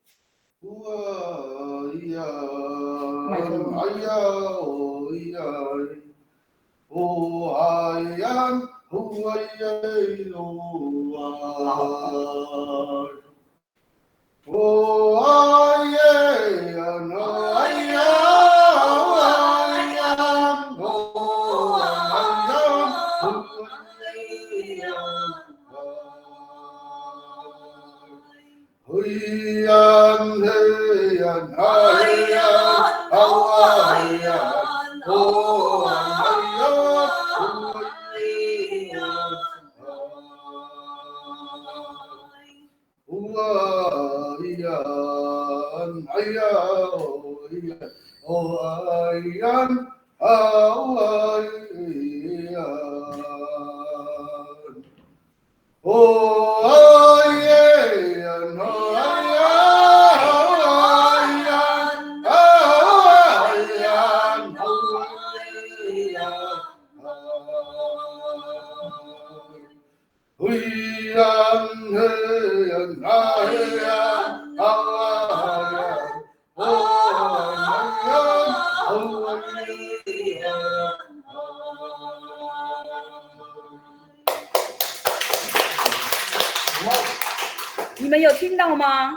你们有听到吗？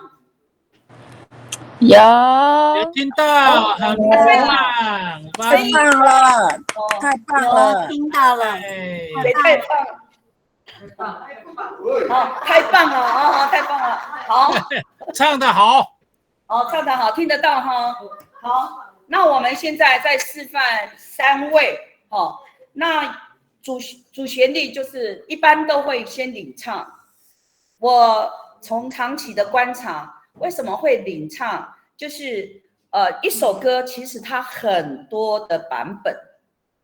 有。有听到，很棒，太棒了，哦，太棒了。有听到了。哎。也太棒了。好，太棒了，啊，太棒了。好。唱得好。哦，唱得好，听得到哈。好，那我们现在再示范三位，哦，那主，主旋律就是一般都会先领唱。我从长期的观察，为什么会领唱？就是，呃，一首歌其实它很多的版本，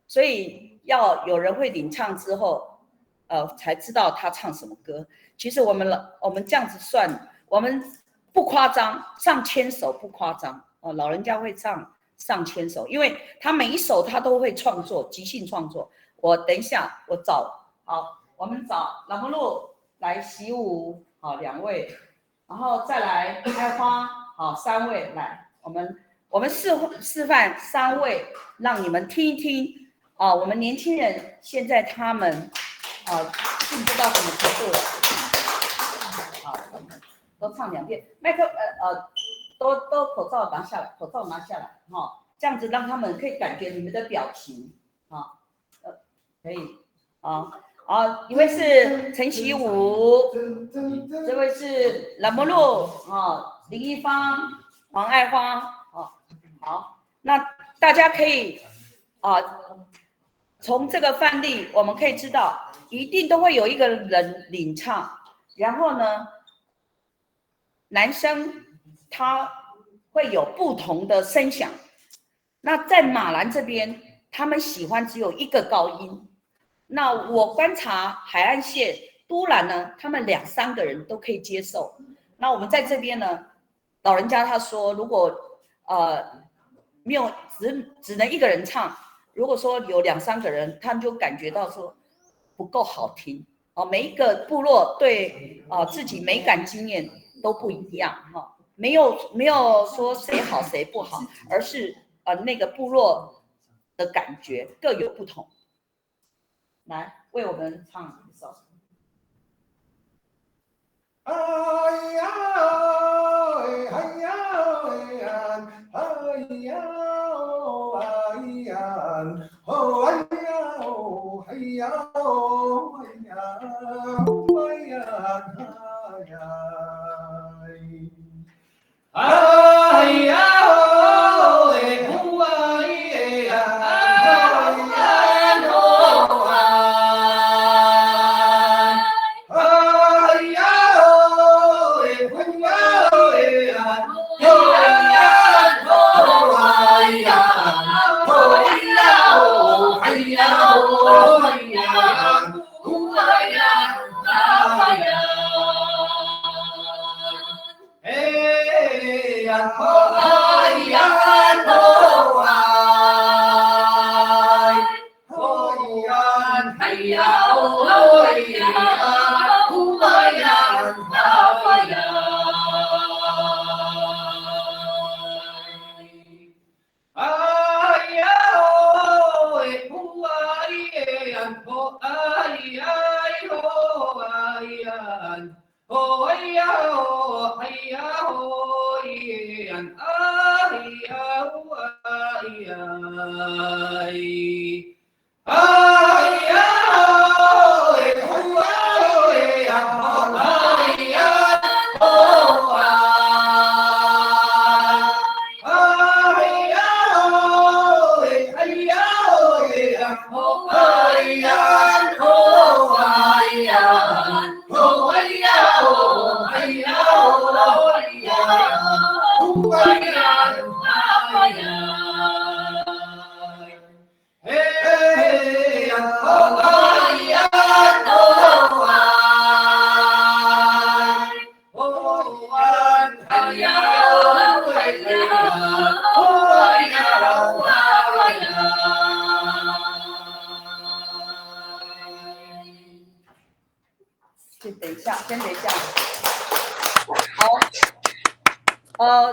所以要有人会领唱之后，呃，才知道他唱什么歌。其实我们老，我们这样子算，我们不夸张，上千首不夸张哦。老人家会唱上千首，因为他每一首他都会创作，即兴创作。我等一下我找，好，我们找 Lamolu 来习武，好，两位。 然后再来开花，好，三位来，我们，我们示，示范三位，让你们听一听啊，我们年轻人现在他们啊进步到什么程度了？好，都唱两遍，麦克，呃，呃，都，都口罩拿下来，口罩拿下来哈，这样子让他们可以感觉你们的表情啊，呃，可以。 啊，啊，一位是陈习武，这位是 Lamolu 啊，林一芳、黄爱花，哦，好，那大家可以啊，从这个范例我们可以知道，一定都会有一个人领唱，然后呢，男生他会有不同的声响。那在马兰这边，他们喜欢只有一个高音。那我观察海岸线、都兰呢，他们两三个人都可以接受。那我们在这边呢，老人家他说，如果呃没有只只能一个人唱，如果说有两三个人，他们就感觉到说不够好听。哦，每一个部落对呃自己美感经验都不一样哈，没有没有说谁好谁不好，而是呃那个部落的感觉各有不同。来为我们唱一首。先等一下，先等一下。好，呃，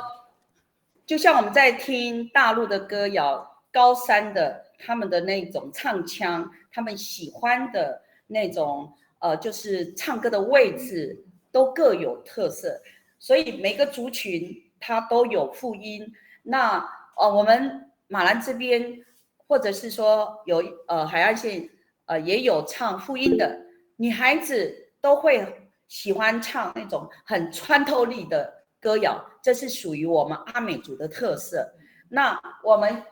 就像我们在听大陆的歌谣，高山的他们的那种唱腔，他们喜欢的那种呃，就是唱歌的位置都各有特色，所以每个族群它都有复音。那呃，我们马兰这边，或者是说有呃海岸线呃也有唱复音的女孩子，都会喜欢唱那种很穿透力的歌谣，这是属于我们阿美族的特色。那我们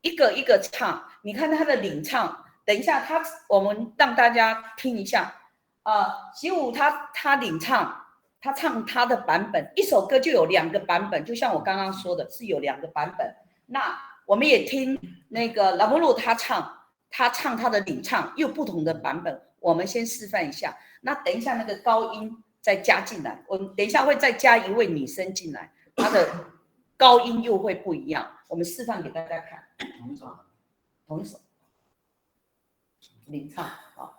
一个一个唱，你看他的领唱，等一下他我们让大家听一下。呃，习武他他领唱，他唱他的版本，一首歌就有两个版本，就像我刚刚说的，是有两个版本。那我们也听那个拉布鲁他唱，他唱他的领唱又不同的版本，我们先示范一下。那等一下那个高音再加进来，我们等一下会再加一位女生进来，她的高音又会不一样，我们示范给大家看。同一首，同一首。领唱啊。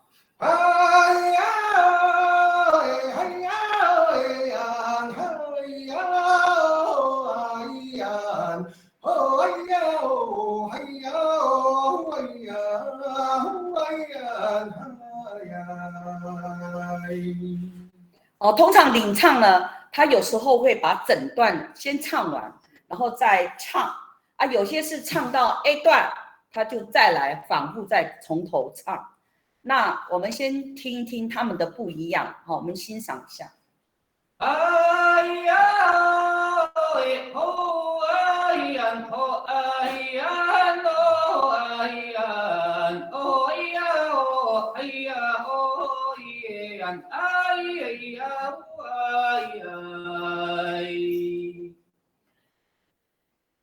哦，通常领唱呢，他有时候会把整段先唱完，然后再唱。啊，有些是唱到 A 段，他就再来反复再从头唱。那我们先听一听他们的不一样，好，我们欣赏一下。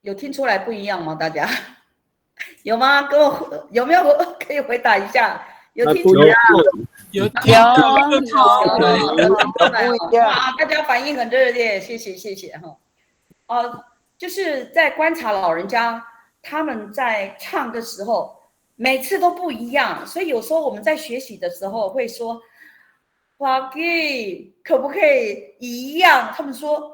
有听出来不一样吗？大家有吗？跟我有没有可以回答一下？有听出来？有听出来不一样。哇，大家反应很热烈，谢谢谢谢哈。哦，就是在观察老人家他们在唱的时候，每次都不一样，所以有时候我们在学习的时候会说，哇，可以可不可以一样？他们说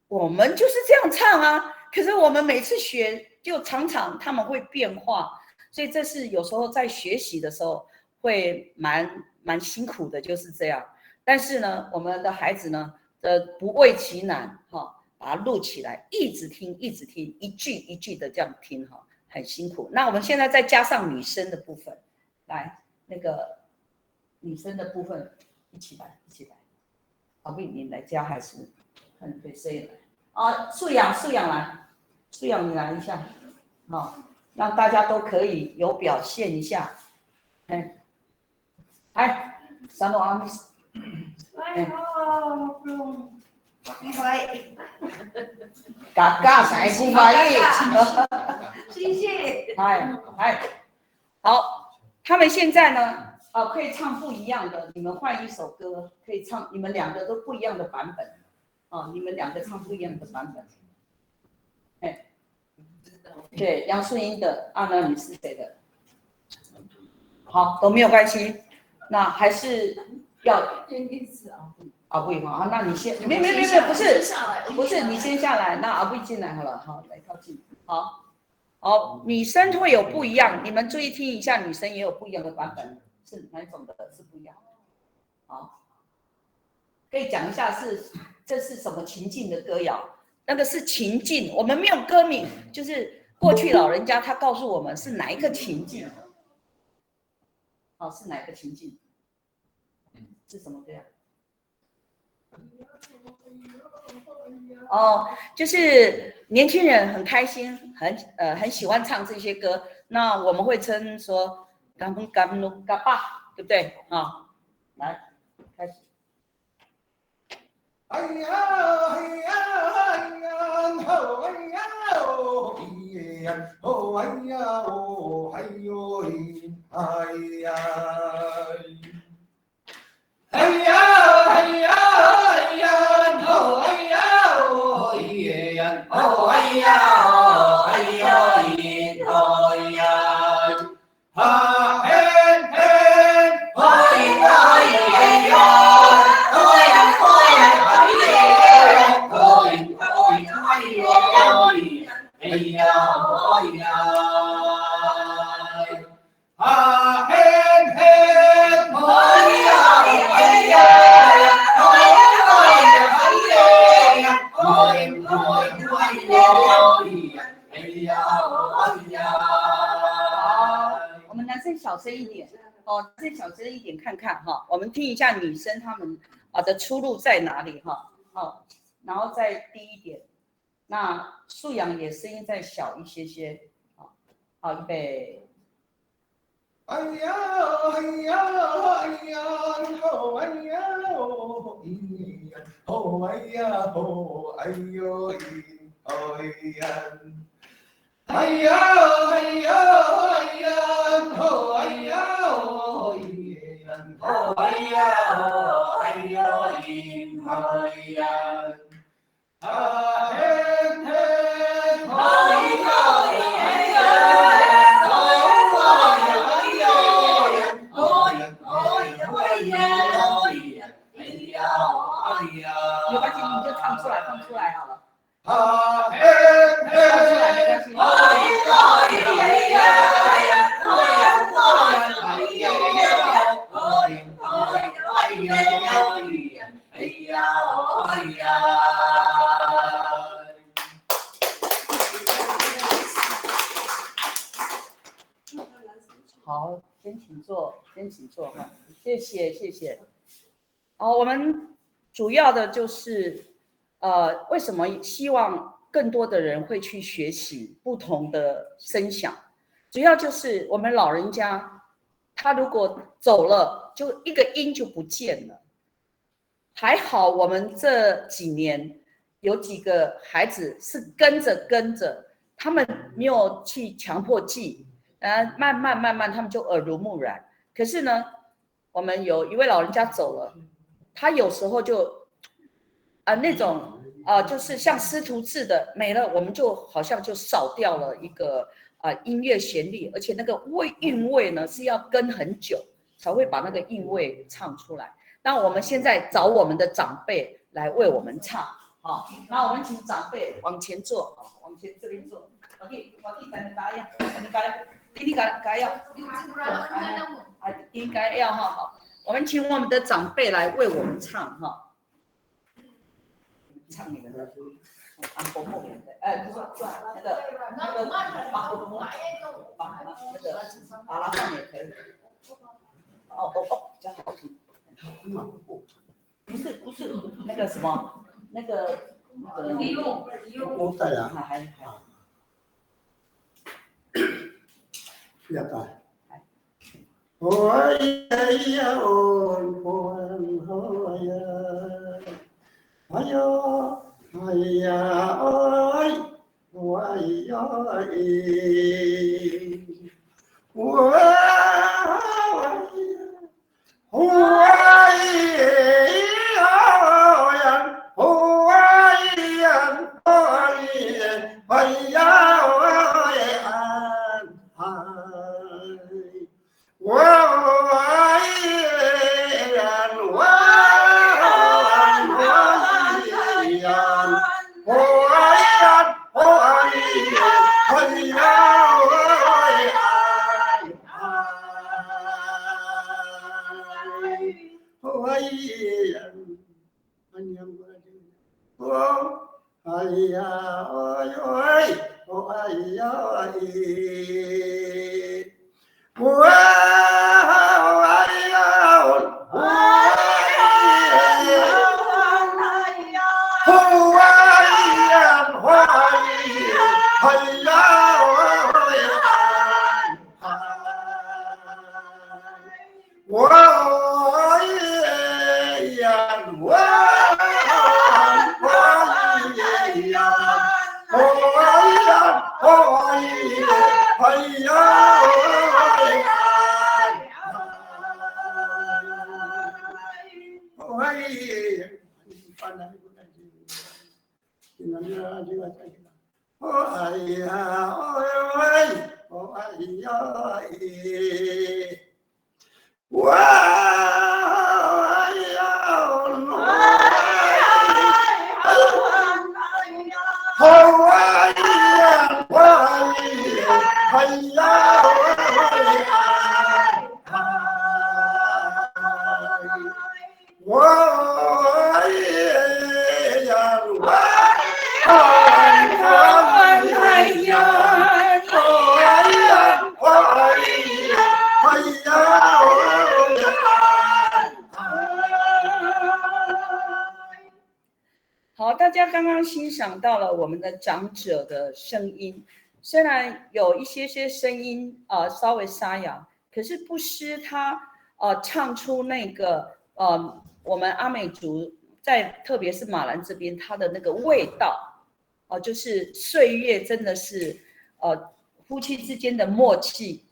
我们就是这样唱啊，可是我们每次学就常常他们会变化，所以这是有时候在学习的时候会蛮蛮辛苦的，就是这样。但是呢，我们的孩子呢，呃，不畏其难哈，把它录起来，一直听，一直听，一句一句的这样听哈，很辛苦。那我们现在再加上女生的部分，来，那个女生的部分一起来，一起来。阿贵，你来加还是看对谁来？啊，素养，素养来，素养你来一下，好，让大家都可以有表现一下。哎，哎，sano a miso，kaka sa ko fa'i。谢谢。哎哎，好，他们现在呢，啊，可以唱不一样的，你们换一首歌，可以唱你们两个都不一样的版本，啊，你们两个唱不一样的版本。哎，对，杨树英的，啊，那你是谁的？好，都没有关系，那还是要啊，不行啊，那你先，没没没没，不是，不是，你先下来，那阿贵进来好了，好，来靠近，好。好，女生会有不一样，你们注意听一下，女生也有不一样的版本，是哪一种的？是不一样。好，可以讲一下是这是什么情境的歌谣？那个是情境，我们没有歌名，就是过去老人家他告诉我们是哪一个情境。好，是哪一个情境？是什么歌谣？ 哦，就是年轻人很开心，很呃很喜欢唱这些歌，那我们会称说 kamkamno kapah，对不对？啊，来，开始。 我们男生小声一点哦，男生小声一点看看哈，我们听一下女生她们啊的出路在哪里哈。好，然后再低一点，那素养也声音再小一些些。好，好，预备。 没关系，你就唱出来，唱出来好了。唱出来没关系。好，先请坐，先请坐哈，谢谢谢谢。好，我们主要的就是，呃，为什么希望更多的人会去学习不同的声响？主要就是我们老人家，他如果走了，就一个音就不见了。还好我们这几年有几个孩子是跟着跟着，他们没有去强迫记，呃，慢慢慢慢他们就耳濡目染。可是呢，我们有一位老人家走了，他有时候就，啊，那种，啊，就是像师徒制的没了，我们就好像就少掉了一个，啊，音乐旋律，而且那个味，韵味呢是要跟很久才会把那个韵味唱出来。那我们现在找我们的长辈来为我们唱，好，那我们请长辈往前坐，往前这边坐。OK，我地板打呀，你打呀，你打呀，啊，应该要哈，好，我们请我们的长辈来为我们唱哈。唱你们的，啊，红木的，哎，不是，那个，那个，把红木，把那个，把它放也可以。哦哦哦，比较好听。不是不是那个什么，那个那个，我带啊，还还还。 Hoya, hoya, on, hoan, hoya. Hoya, hoya, oi, hoya, i. Hoya, hoya, hoya, hoya, hoya, hoya, hoya.好，大家刚刚欣赏到了我们的长者的声音，虽然有一些些声音，呃，稍微沙哑，可是不失他，呃，唱出那个，呃，我们阿美族在，特别是马兰这边，它的那个味道，哦，就是岁月真的是，呃，夫妻之间的默契，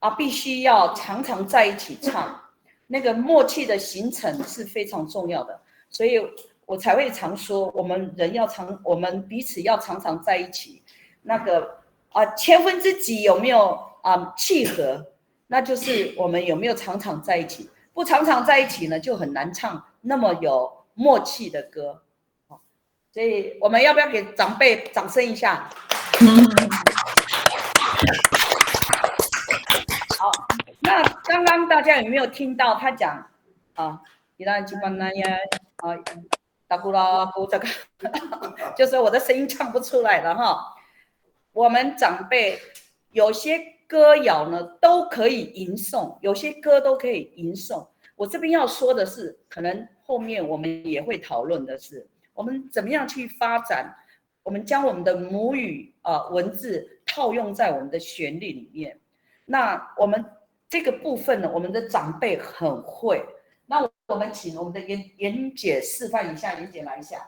啊，必须要常常在一起唱，那个默契的形成是非常重要的，所以我才会常说，我们人要常，我们彼此要常常在一起，那个，啊，千分之几有没有，啊，契合，那就是我们有没有常常在一起。不常常在一起呢，就很难唱那么有默契的歌。所以我们要不要给长辈掌声一下？好，那刚刚大家有没有听到他讲啊？Ira ci Panay, 啊，takora ako 这个，就是我的声音唱不出来了哈。我们长辈有些歌谣呢都可以吟诵，有些歌都可以吟诵。我这边要说的是，可能后面我们也会讨论的是，我们怎么样去发展，我们将我们的母语啊、呃文字套用在我们的旋律里面。那我们这个部分呢，我们的长辈很会。那我们请我们的严严姐示范一下，严姐来一下。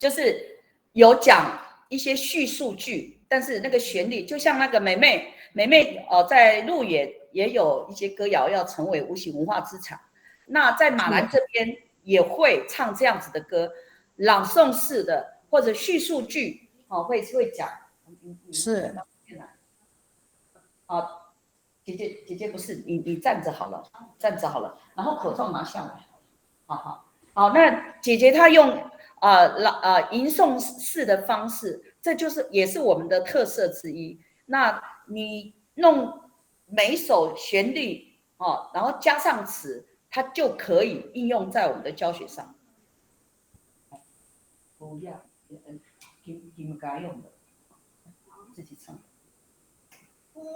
就是有讲一些叙述句，但是那个旋律就像那个美妹，美妹哦，在鹿野也有一些歌谣要成为无形文化资产。那在马兰这边也会唱这样子的歌，朗诵式的或者叙述句哦，会会讲。是。好，姐姐姐姐不是你你站着好了，站着好了，然后口罩拿下来，好好好。那姐姐她用呃朗呃吟诵式的方式，这就是也是我们的特色之一。那你弄每一首旋律哦，然后加上词，它就可以应用在我们的教学上。不要，给给你们用的，自己唱。Wayay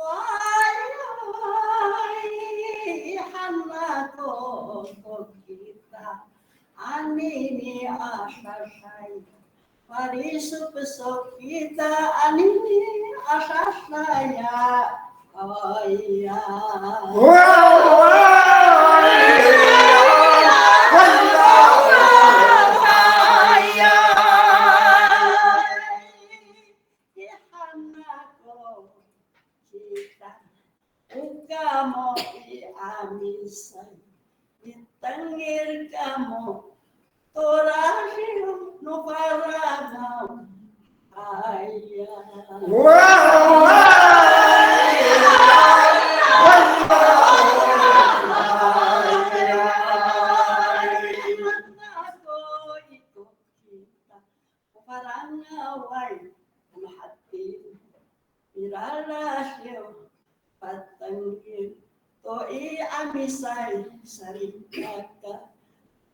han ako ko kita, anini a sasay. Palisok so kita, anini a sasay. Aya. Wayay han ako kita. O kamo i amisay, mitengil kamo to radiw no Faranaw. Aya. Ako i ko kita, o Farangaway, o mahati. Mirarasiw, patengil to i amisay, salikaka,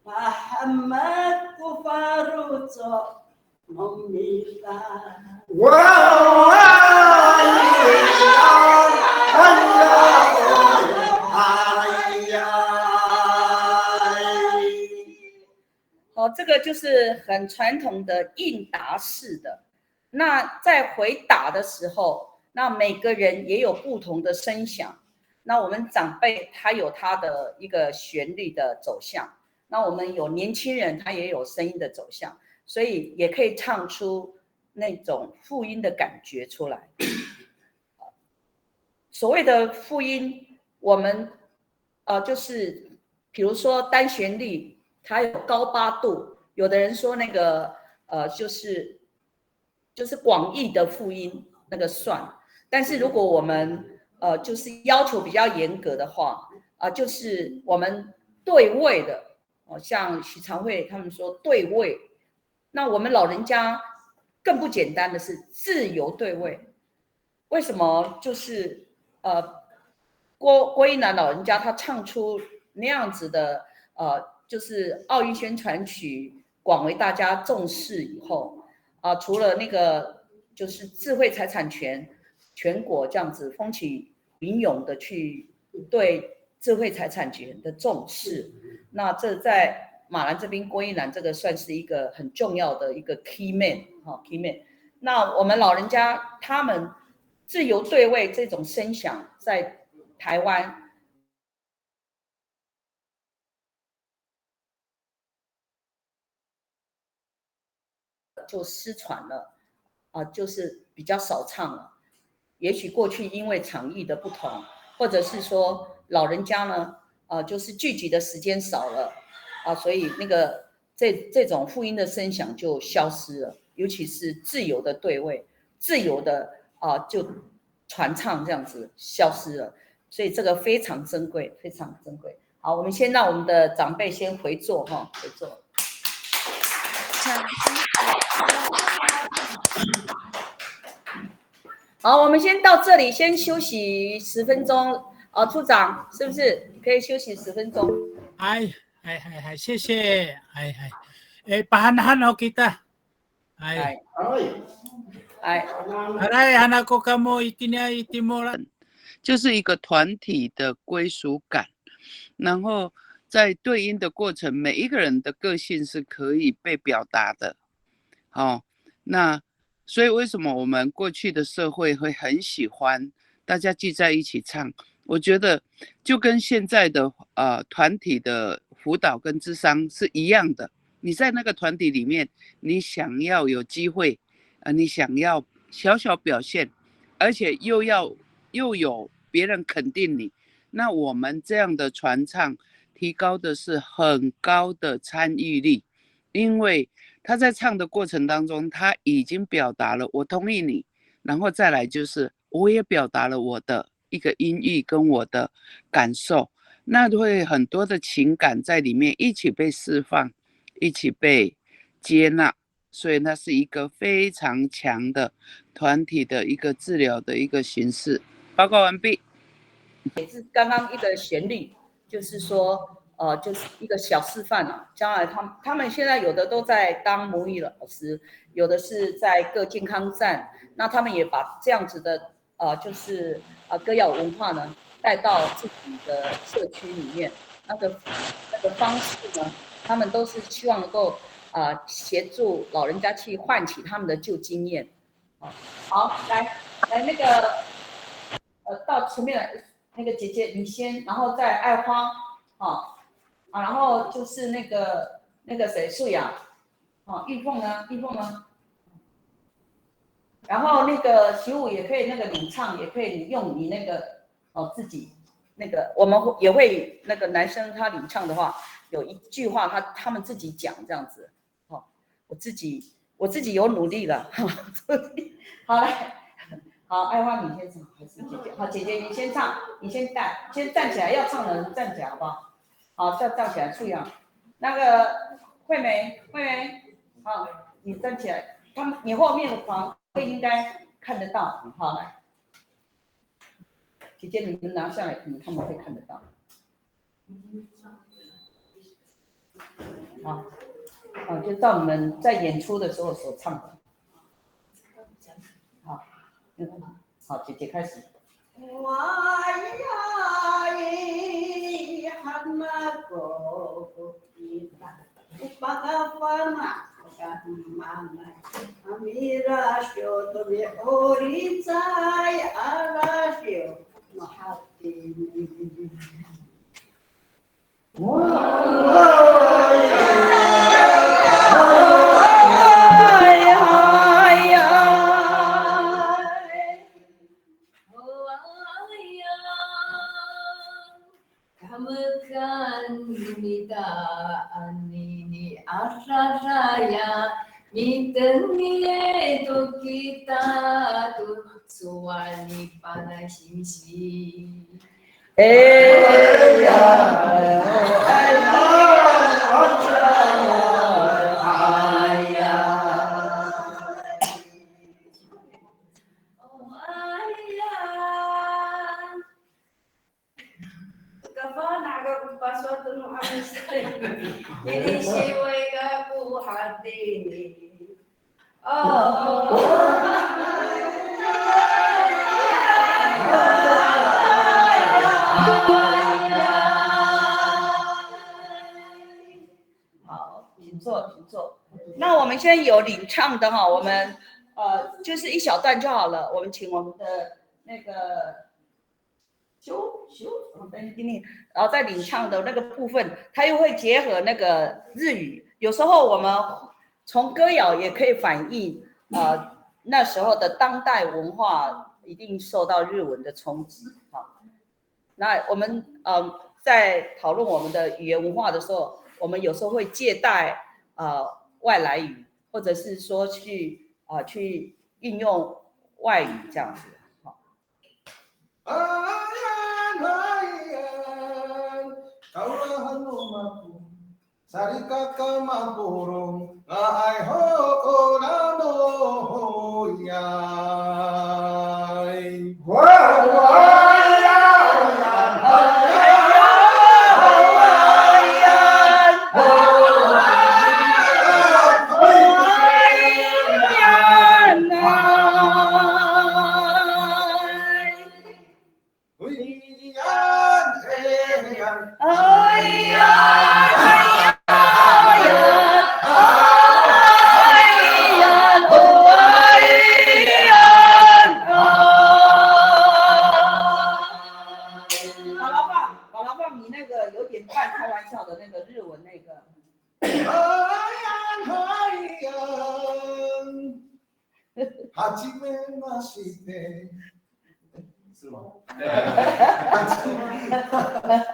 mahemek ko faloco' no mita. Wayay, wayay. 哦，这个就是很传统的应答式的。那在回答的时候，那每个人也有不同的声响。那我们长辈他有他的一个旋律的走向，那我们有年轻人他也有声音的走向，所以也可以唱出那种复音的感觉出来。所谓的复音，我们呃就是比如说单旋律，它有高八度，有的人说那个呃就是就是广义的复音那个算，但是如果我们呃就是要求比较严格的话，啊、就是我们对位的，哦，像许常惠他们说对位，那我们老人家更不简单的是自由对位。为什么？就是呃，郭郭英男老人家他唱出那样子的呃，就是奥运宣传曲广为大家重视以后啊、除了那个就是智慧财产权全国这样子风起云涌的去对智慧财产权的重视，那这在马兰这边郭英男这个算是一个很重要的一个 key man 哈、key man。那我们老人家他们自由对位这种声响在台湾就失传了啊、就是比较少唱了。也许过去因为场域的不同，或者是说老人家呢，呃，就是聚集的时间少了啊、所以那个这这种复音的声响就消失了，尤其是自由的对位，自由的啊、就传唱这样子消失了，所以这个非常珍贵，非常珍贵。好，我们先让我们的长辈先回座哈，回座。好，我们先到这里，先休息十分钟。哦，处长，是不是可以休息十分钟？嗨嗨嗨嗨，谢谢，嗨嗨，哎，pahanhan ho kita，嗨，哎，嗨，han ako kamo itini i timolan，就是一个团体的归属感。然后在对应的过程，每一个人的个性是可以被表达的。好，那所以为什么我们过去的社会会很喜欢大家聚在一起唱？我觉得就跟现在的呃团体的辅导跟諮商是一样的。你在那个团体里面，你想要有机会，呃，你想要小小表现，而且又要又有别人肯定你，那我们这样的传唱提高的是很高的参与率，因为他在唱的过程当中，他已经表达了我同意你，然后再来就是我也表达了我的一个音域跟我的感受，那会很多的情感在里面一起被释放，一起被接纳，所以那是一个非常强的团体的一个治疗的一个形式。报告完毕。也是刚刚一个旋律，就是说，呃，就是一个小示范啊。将来他们他们现在有的都在当母语老师，有的是在各健康站，那他们也把这样子的呃，就是呃歌谣文化呢带到自己的社区里面，那个那个方式呢，他们都是希望能够啊、呃协助老人家去唤起他们的旧经验。好，来来那个呃到前面来，那个姐姐你先，然后再爱花，好啊，然后就是那个那个谁素雅，好，玉凤呢？玉凤呢？然后那个习武也可以，那个领唱也可以，你用你那个哦自己那个，我们也会那个男生他领唱的话，有一句话他他们自己讲这样子。哦，我自己我自己有努力了。好，来，好，爱花你先唱还是姐姐？好，姐姐你先唱，你先带，先站起来，要唱的人站起来好不好？好，再站起来，素雅。那个惠梅，惠梅，好，你站起来，他们你后面的旁边应该看得到，好，来，姐姐你们拿下来，可能他们会看得到。好，好，就照你们在演出的时候所唱的。好，好，姐姐开始。Kamekan no mita anini a dadaya, mitengil to kita to sowal ni Panay singsi. Eya, Kafana' kako pasowal to no 'amisay. Ini siway kako hatini. 好，请坐，请坐。那我们现在有领唱的哈，我们呃就是一小段就好了。我们请我们的那个修修，嗯，等一下，然后在领唱的那个部分，它又会结合那个日语。有时候我们从歌谣也可以反映呃那时候的当代文化一定受到日文的冲击啊。那我们呃在讨论我们的语言文化的时候，我们有时候会借代呃外来语，或者是说去啊、呃去运用外语这样子。好。Ayan, ayan, kaolahan no mako, salikaka mapolong, nga'ay ho o namo hoyay. 宝拉棒，宝拉棒，你那个有点半开玩笑的那个日文那个。 是吗？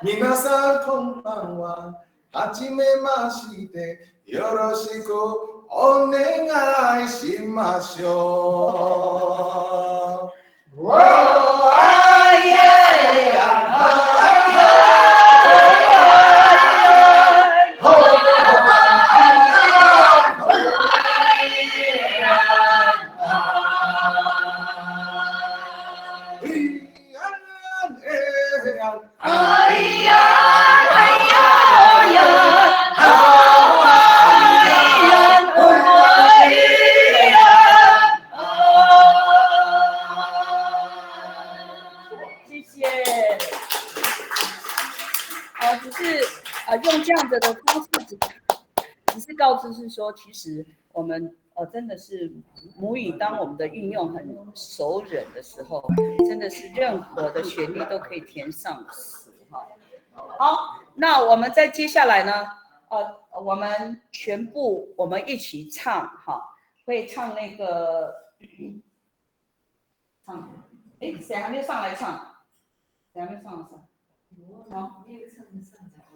皆さんこんばんは。はじめまして。よろしくお願いします。谢谢。呃，只是呃，用这样子的方式，只只是告知是说，其实我们呃真的是母语，当我们的运用很熟稔的时候，真的是任何的旋律都可以填上词哈。好，那我们再接下来呢，呃，我们全部我们一起唱哈，会唱那个唱，哎，谁还没有上来唱？谁还没有上来唱？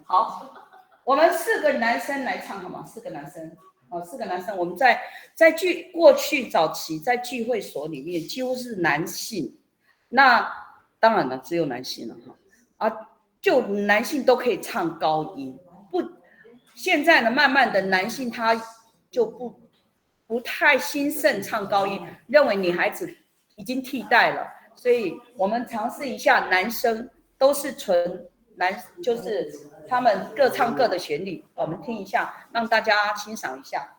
好，好，我们四个男生来唱好吗？四个男生，哦，四个男生，我们在在聚过去早期在聚会所里面几乎是男性，那当然了，只有男性了哈。啊，就男性都可以唱高音，不，现在呢，慢慢的男性他就不不太兴盛唱高音，认为女孩子已经替代了，所以我们尝试一下，男生都是纯男，就是他们各唱各的旋律，我们听一下，让大家欣赏一下。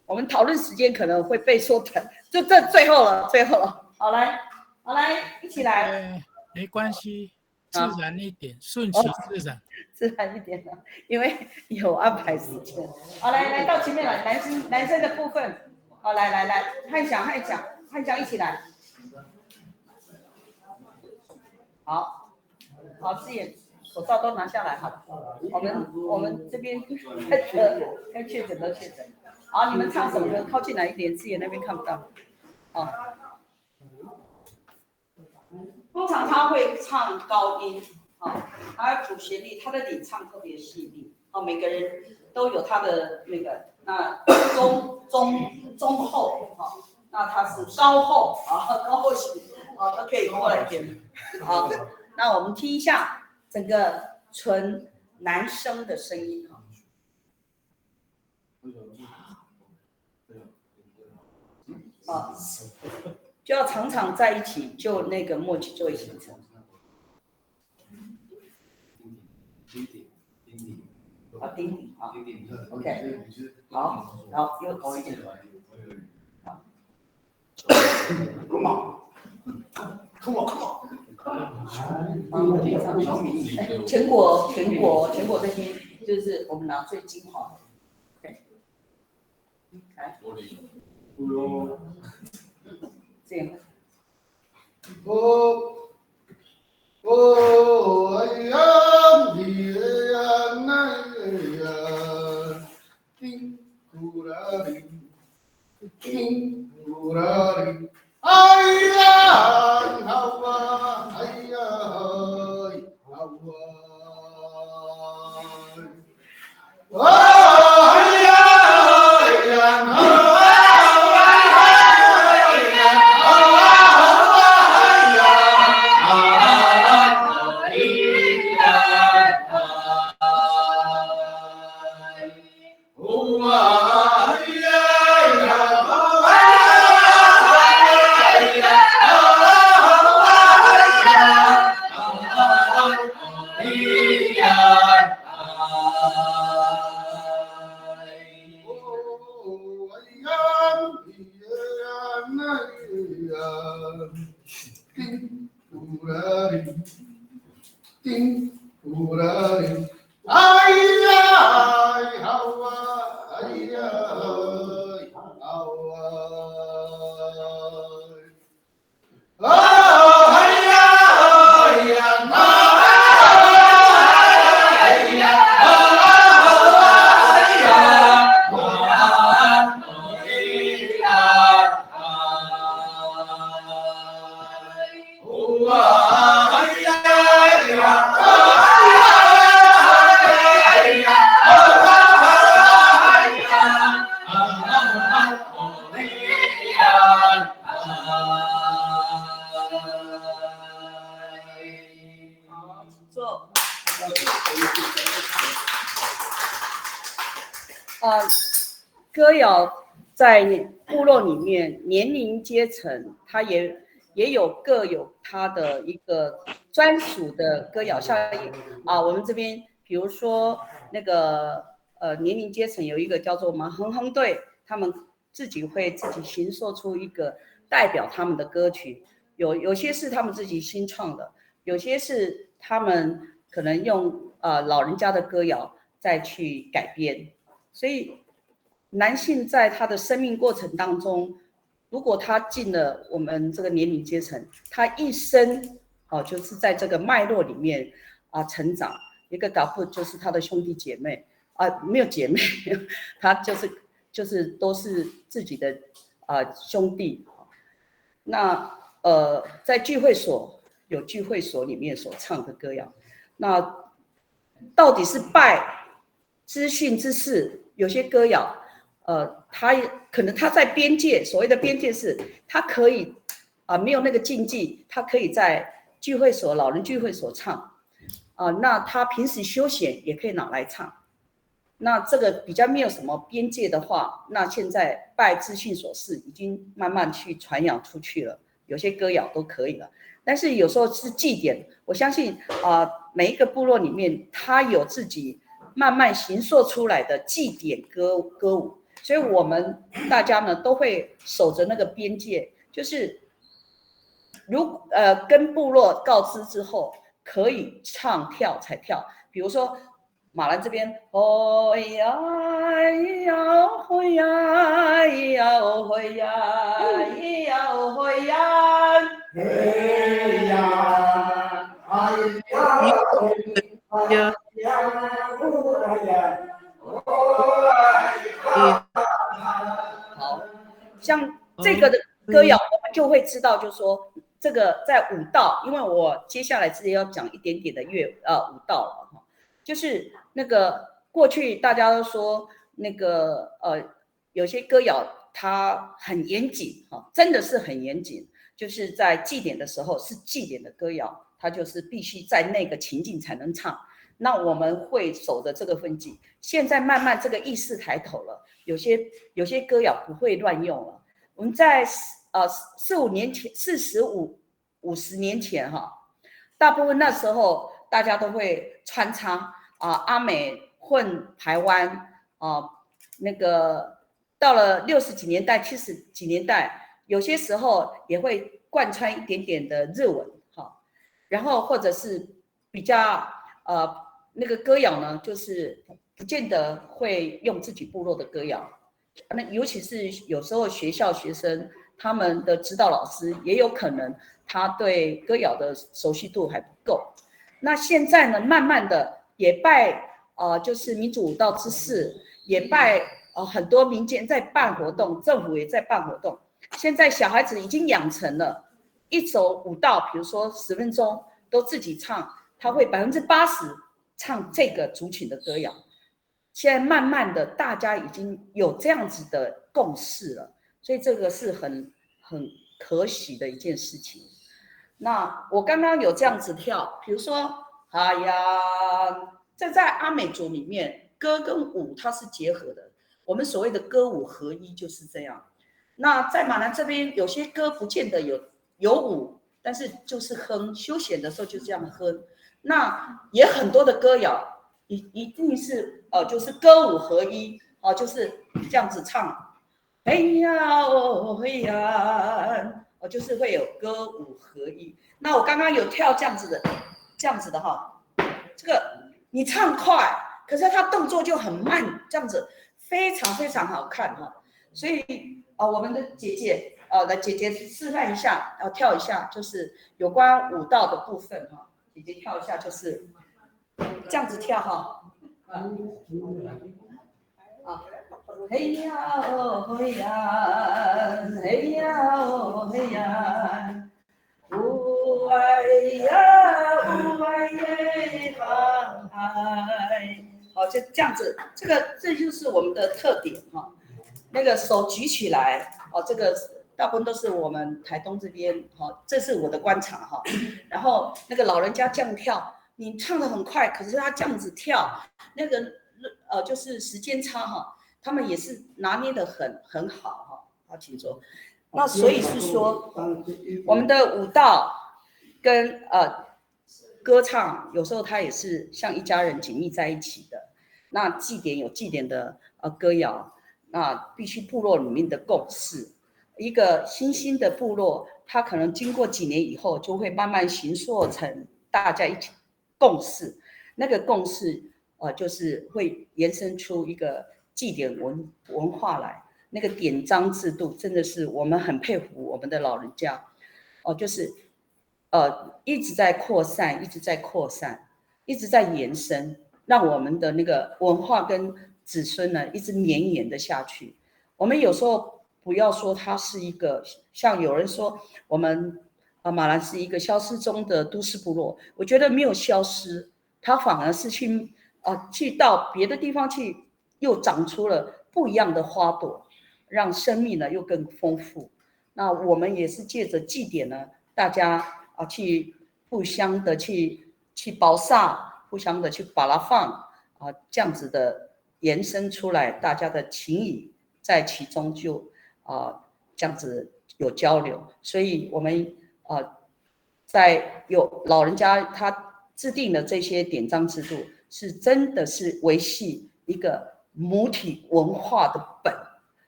我们讨论时间可能会被缩短，就这最后了，最后了。好，来，好，来，一起来。哎，没关系，自啊然一点，顺其自然。自然一点了，因为有安排时间。好，来，来到前面来，男生男生的部分。好，来来来，汉翔汉翔汉翔一起来。好，好，志远口罩都拿下来哈。我们我们这边太缺了，要确诊都确诊。好，你们唱什么歌？靠近来一点，志远那边看不到。好。 通常他会唱高音，啊，他主旋律，他的领唱特别细腻，啊，每个人都有他的那个，那中中中后，啊，那他是高后啊，高后型，啊，都可以过来填。好，那我们听一下整个纯男生的声音，啊。 啊，就要常常在一起，就那个默契就会形成。啊，丁丁啊，OK，好，好，又高一点。好。 全国全国全国这些，就是我们拿最精华的。OK，来，这样。 Ting kurari, ting kurari, ayan hawa, ayan hawa. Ting, urari. Ay, ay, hawa, ay, ay, hawa.啊，歌谣在部落里面，年龄阶层，它也，也有各有它的一个专属的歌谣。像，啊，我们这边，比如说那个，呃，年龄阶层有一个叫做马哼哼队，他们自己会自己形塑出一个代表他们的歌曲，有，有些是他们自己新创的，有些是他们可能用，呃，老人家的歌谣再去改编。所以男性在他的生命过程当中，如果他进了我们这个年龄阶层，他一生，哦，就是在这个脉络里面，啊，成长。一个搞不就是他的兄弟姐妹，啊，没有姐妹，他就是，就是都是自己的，啊，兄弟。那，呃，在聚会所，有聚会所里面所唱的歌谣，那到底是拜资讯知识，有些歌谣，呃，他可能他在边界，所谓的边界是，他可以，啊，没有那个禁忌，他可以在聚会所、老人聚会所唱，啊，那他平时休闲也可以拿来唱。那这个比较没有什么边界的话，那现在拜资讯所是已经慢慢去传扬出去了，有些歌谣都可以了。但是有时候是祭典，我相信，啊，每一个部落里面，它有自己慢慢形塑出来的祭典歌，歌舞，所以我们大家呢都会守着那个边界，就是如，呃，跟部落告知之后，可以唱跳才跳。比如说马兰这边，哦呀呀，哦呀呀，哦呀呀，哦呀，哎呀，哎呀，哎呀，哎呀，好，像这个的歌谣，我们就会知道，就是说这个在舞蹈，因为我接下来是要讲一点点的乐，呃，舞蹈了哈。就是那个过去大家都说那个，呃，有些歌谣它很严谨哈，真的是很严谨，就是在祭典的时候是祭典的歌谣，它就是必须在那个情境才能唱。那我们会守着这个分际。现在慢慢这个意识抬头了，有些，有些歌谣不会乱用了。我们在，呃，四五年前，四十五、五十年前哈，大部分那时候大家都会穿插，啊，阿美混排湾，啊，那个到了六十几年代、七十几年代，有些时候也会贯穿一点点的日文哈，然后或者是比较，呃，那个歌谣呢，就是不见得会用自己部落的歌谣。那尤其是有时候学校学生，他们的指导老师也有可能他对歌谣的熟悉度还不够。那现在呢，慢慢的也拜，呃，就是民族舞蹈知识，也拜，呃，很多民间在办活动，政府也在办活动。现在小孩子已经养成了一首舞蹈，比如说十分钟都自己唱，他会百分之八十唱这个族群的歌谣。现在慢慢的，大家已经有这样子的共识了，所以这个是很，很可喜的一件事情。那我刚刚有这样子跳，比如说，哎呀，这在阿美族里面，歌跟舞它是结合的。我们所谓的歌舞合一就是这样。那在马兰这边，有些歌不见得有，有舞，但是就是哼，休闲的时候就这样哼。那也很多的歌谣，一，一定是，呃，就是歌舞合一，哦，就是这样子唱，嘿呀哦嘿呀，哦，就是会有歌舞合一。那我刚刚有跳这样子的，这样子的哈，这个你唱快，可是他动作就很慢，这样子非常非常好看哈。所以啊、呃我们的姐姐啊、呃来姐姐示范一下，啊、跳一下，就是有关舞蹈的部分哈。姐姐跳一下，就是这样子跳哈。啊，嘿呀哦嘿呀，嘿呀哦嘿呀，哦哎呀，哦哎耶，放开。好，就这样子，这个这就是我们的特点哈。那个手举起来，哦，这个大部分都是我们台东这边哈，这是我的观察哈。然后那个老人家这样跳，你唱得很快，可是他这样子跳，那个呃，就是时间差哈，他们也是拿捏得很很好哈。好，请坐。那所以是说，我们的舞蹈跟呃歌唱，有时候它也是像一家人紧密在一起的。那祭典有祭典的呃歌谣，那必须部落里面的共识。一个新兴的部落，它可能经过几年以后，就会慢慢形塑成大家一起共识。那个共识，呃，就是会延伸出一个祭典文文化来。那个典章制度真的是我们很佩服我们的老人家，哦、就是呃一直在扩散，一直在扩散，一直在延伸，让我们的那个文化跟子孙呢一直绵延的下去。我们有时候不要说它是一个，像有人说我们啊马兰是一个消失中的都市部落，我觉得没有消失，它反而是去啊去到别的地方去，又长出了不一样的花朵，让生命呢又更丰富。那我们也是借着祭典呢，大家啊去互相的去去 pasa，互相的去 palafang 啊，这样子的延伸出来，大家的情谊在其中就啊这样子有交流，所以我们啊在有老人家他制定的这些典章制度，是真的是维系一个母体文化的本，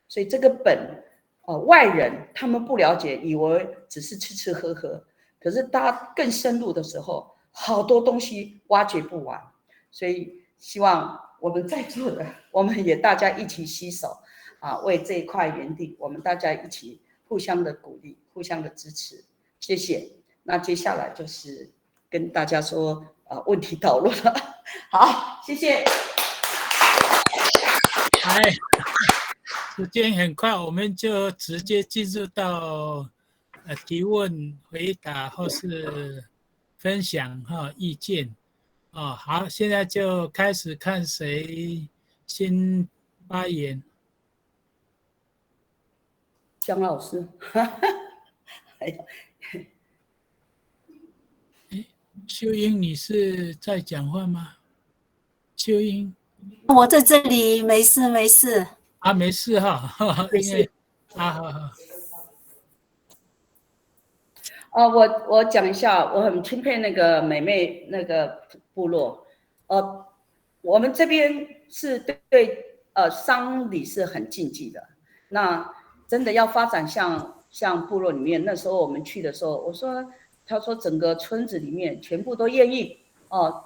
所以这个本呃，外人他们不了解，以为只是吃吃喝喝，可是他更深入的时候，好多东西挖掘不完。所以希望我们在座的，我们也大家一起携手啊，为这一块园地，我们大家一起互相的鼓励，互相的支持。谢谢。那接下来就是跟大家说，呃，问题讨论了。好，谢谢。哎，时间很快，我们就直接进入到呃提问、回答或是分享哈意见。哦，好，现在就开始看谁先发言。江老师，哎呀，秀英，你是在讲话吗？秀英，我在这里，没事没事。啊，没事哈，因为啊，好好。啊，我我讲一下，我很钦佩那个美眉那个部落，呃，我们这边是对呃丧礼是很禁忌的，那真的要发展像像部落里面，那时候我们去的时候，我说，他说整个村子里面全部都愿意哦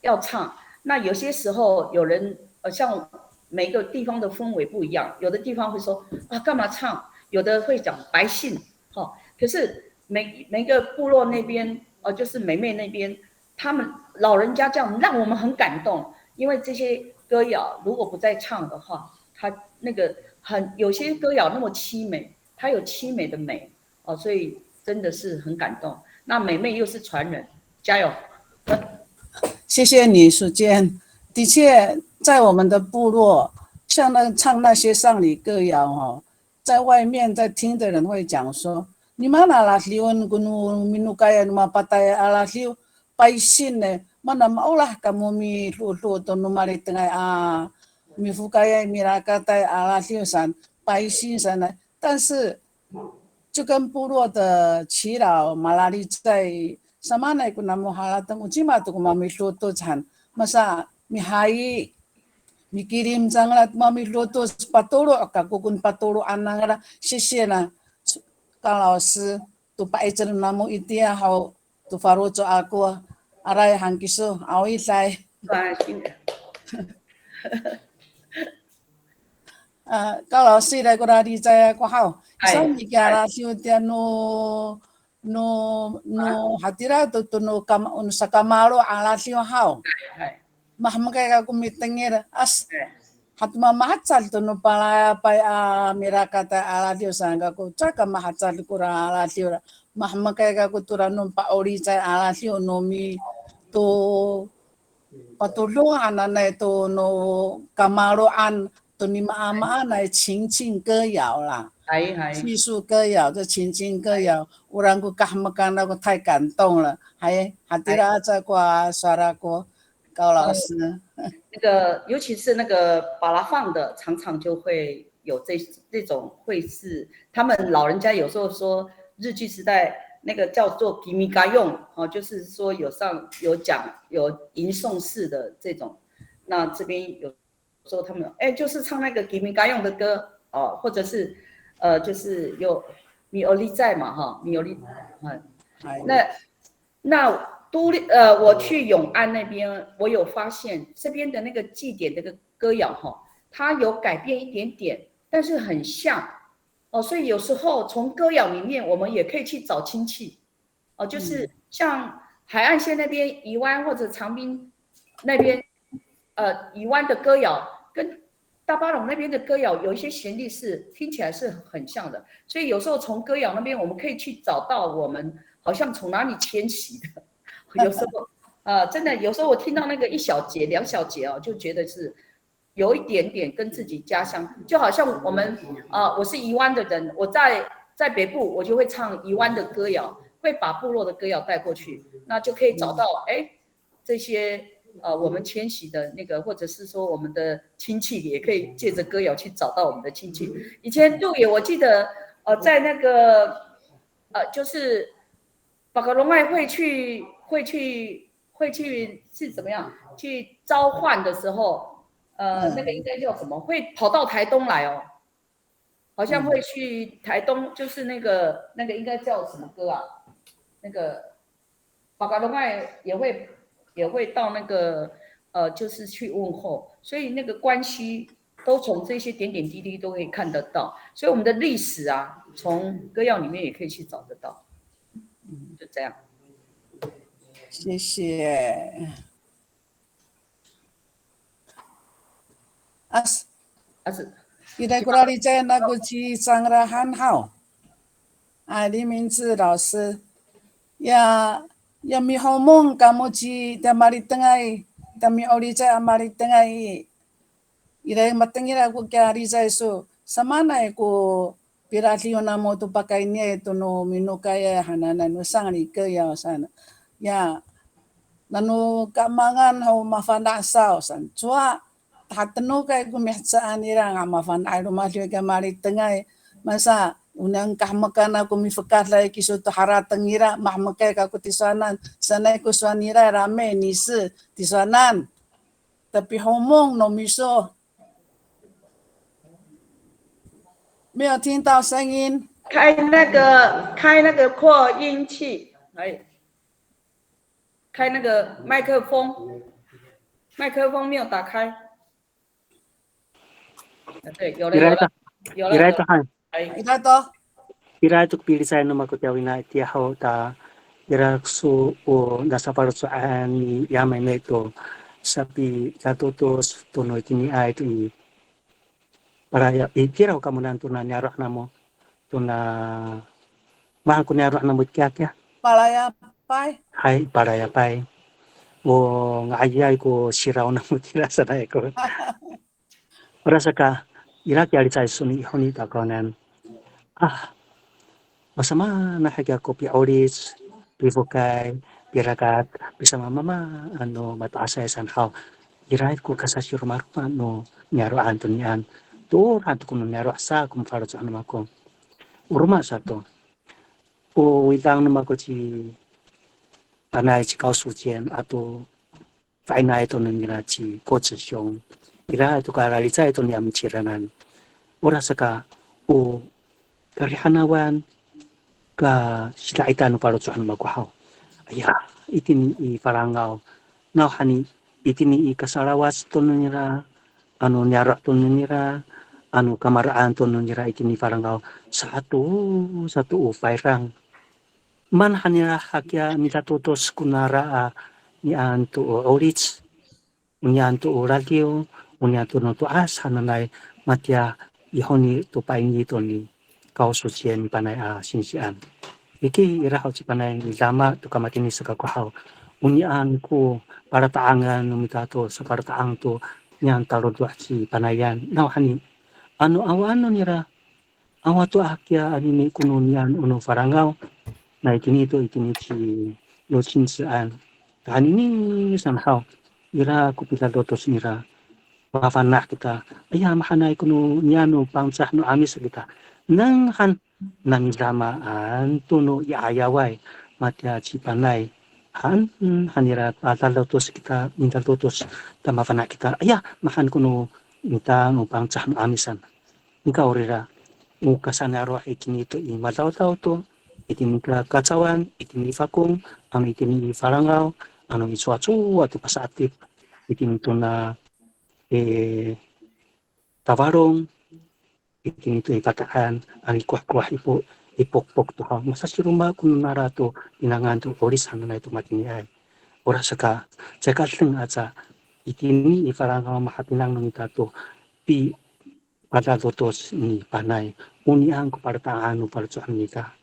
要唱，那有些时候有人呃像每个地方的氛围不一样，有的地方会说啊干嘛唱，有的会讲百姓，哈，可是每每个部落那边，呃，就是美眉那边，他们老人家这样让我们很感动，因为这些歌谣如果不再唱的话，他那个很有些歌谣那么凄美，它有凄美的美哦，所以真的是很感动。那美眉又是传人，加油！谢谢你，淑娟。的确，在我们的部落，像那唱那些丧礼歌谣哦，在外面在听的人会讲说，你们那拉丢，跟民族该那么把带啊拉丢，百姓呢，mana maolah kamo midodo to no malitengay a mifokayay milakatay a ladio san, 百姓 san 呢。但是就跟部落的耆老 malalic ay, samaanay ko namo harateng, o cima to ko mamidodo san, masa mihayi, mikilim cangra to mamidodo, patolo' kako ko patolo'an nangra. 谢谢啦，高老师。 to pa'icel namo itiya haw to faloco' ako, Aray han kiso, awiday. 啊，高老师来过来，你在国好。哎，上一个啦，就点 no no no hatira to to no kam no sakamaro a radiw haw. Mahemekay kako mitengil as. Hato mamahecad to no palayapay a mirakatay a radiw saan kako, caka mahecad kora a radiw ra. Mahemekay kako tora no pa'olicay a radiw no mi to patodong hananay to no kamaro'an to nimaamaan ay 情境歌谣啦，哎，哎。叙述歌谣，这情境歌谣，我让我 kahemekan 那个太感动了，还 hatira 再过 sowal 过高老师。那个，尤其是那个 balaphang 的，常常就会有这这种会是他们老人家有时候说日据时代那个叫做 kimikayong 哦，就是说有上有讲有吟诵式的这种，那这边有时候他们哎就是唱那个 kimikayong 的歌哦，或者是呃就是有 mi'olicay 嘛哈 mi'olicay，嗯，那那都呃我去永安那边，我有发现这边的那个祭典的歌歌谣哈，它有改变一点点，但是很像哦，所以有时候从歌谣里面我们也可以去找亲戚哦，就是像海岸线那边宜湾或者长滨那边，呃，宜湾的歌谣跟大巴龙那边的歌谣有一些旋律是听起来是很像的，所以有时候从歌谣那边我们可以去找到我们好像从哪里迁徙的，有时候。呃，真的有时候我听到那个一小节、两小节哦，就觉得是有一点点跟自己家乡，就好像我们啊、呃，我是宜湾的人，我在在北部，我就会唱宜湾的歌谣，会把部落的歌谣带过去，那就可以找到哎这些呃我们迁徙的那个，或者是说我们的亲戚，也可以借着歌谣去找到我们的亲戚。以前陆野我记得呃在那个呃就是 Pakalongay 会去会去会去是怎么样去召唤的时候，呃，那个应该叫什么？会跑到台东来哦，好像会去台东，就是那个那个应该叫什么歌啊？那个 Pakalongay 也会也会到那个呃，就是去问候，所以那个关系都从这些点点滴滴都可以看得到。所以我们的历史啊，从歌谣里面也可以去找得到。就这样。谢谢。As, as, ira ko lalicay nako ci Cangrahan haw. A, 林明志老师. Ya, ya mihomong kamo ci, ta malitengay, ta mi'olicay a malitengay i. Ira matengil ako kiya licay so, samaanay ko piradiw namo to pakayniay to no minokayay hananay no sanglikeyaw saan. Ya, nano kaemangan ho mafana' saw saan. Cowa, tahatenokay ko mihecaan nira nga mafana'ay romadiw kiya malitengay. Masa, o niyam kahemekan ako mifekaday kiso to harateng nira, mahemekay kako tisowanan, sanay ko sowal nira rami, nisi, tisowanan. Ta pihomong no miso. 没有听到声音。开那个，开那个扩音器，哎，开那个麦克风，麦克风没有打开。啊，对，有了，有了，有了。Ira to han. Ira to. Ira to ko pilicay no mako tiya wina itiya ho ta, ira ko so o nasafaloco'an ni Yamay no to sapikatotos to no itiniay to i Palaya, itira ho kamonan tona niyaro' namo, tona, maan ko niyaro' namo kiya kiya? Palayapay. Hay, Palayapay. O nga'ayay ko siraw namo tira sanay ko. Orasaka, ira kiya licay soni i honi to a kawanan. Ah, masamaanay kiya ko pi'olic, pifokay, pirakat, pisamamama, ano mato'asay saan haw. Ira ko kasasiromaroma no niyaro'an to niyaan. Toorahan to ko no niyaro' sa ko mafaloco' no mako. O roma sato. O widang no mako ci, anay ci Kaw Sucien ato fa'inay to nira ci Ko Cisiong. Ira to ka lalicay to niyam ciranan. Orasaka o karihanawan ka sida'itan no faloco' no mako haw. Aya, itini i Falangaw. Nawhani itini i kasalawac to no nira, ano niyaro' to no nira, ano kamara'an to no nira itini Falangaw, sato, sato o payrang. Maan han nira hakiya midatotos ko nara a niyaan to o 'olic, o niyaan to o radiw, o niyaan to no to'as hananay, matiya i honi to paini to ni 高速 ciyan panay a singsian. Iki ira ho ci Panay ni Dama to kamatini saka ko haw. O niyaan ko palata'angan no mita to sapalata'ang to niyaan talodo' ci Panayan. Nawhani, ano awa no nira, awa to hakiya anini ko no niyaan o no Falangaw. Na itini to itini ci Yocin ciyan. Anini san haw, ira ko pidatotos nira. Mafana' kita. Aya, mahaenay ko no niyaan no Pangcah no 'Amis kita. Neng han, namidamaan to no i 'ayaway, matiya ci Panay. Han, han nira padatotos kita, midatotos, ta mafana' kita. Aya, mahaen ko no mita no Pangcah no 'Amisan. Nikawrira, o kasaniyaro' itini to i madawdaw to, itini ka Kacawan, itini Fakong, ano itini i Falangaw, ano i cowacowa to pasa'etip, itini to na, e, Tafalong, itini to i Fata'an, ano i Kohkoh, i Po-, i Pokpok to haw. Masasiroma ko no nara to pinangan to 'olic hananay to matiniay. Orasaka, caay ka edeng aca, itini i Falangaw mahapinang no mita to pi padatotos ni Panay, o niyaan ko palata'angan no faloco' no mita.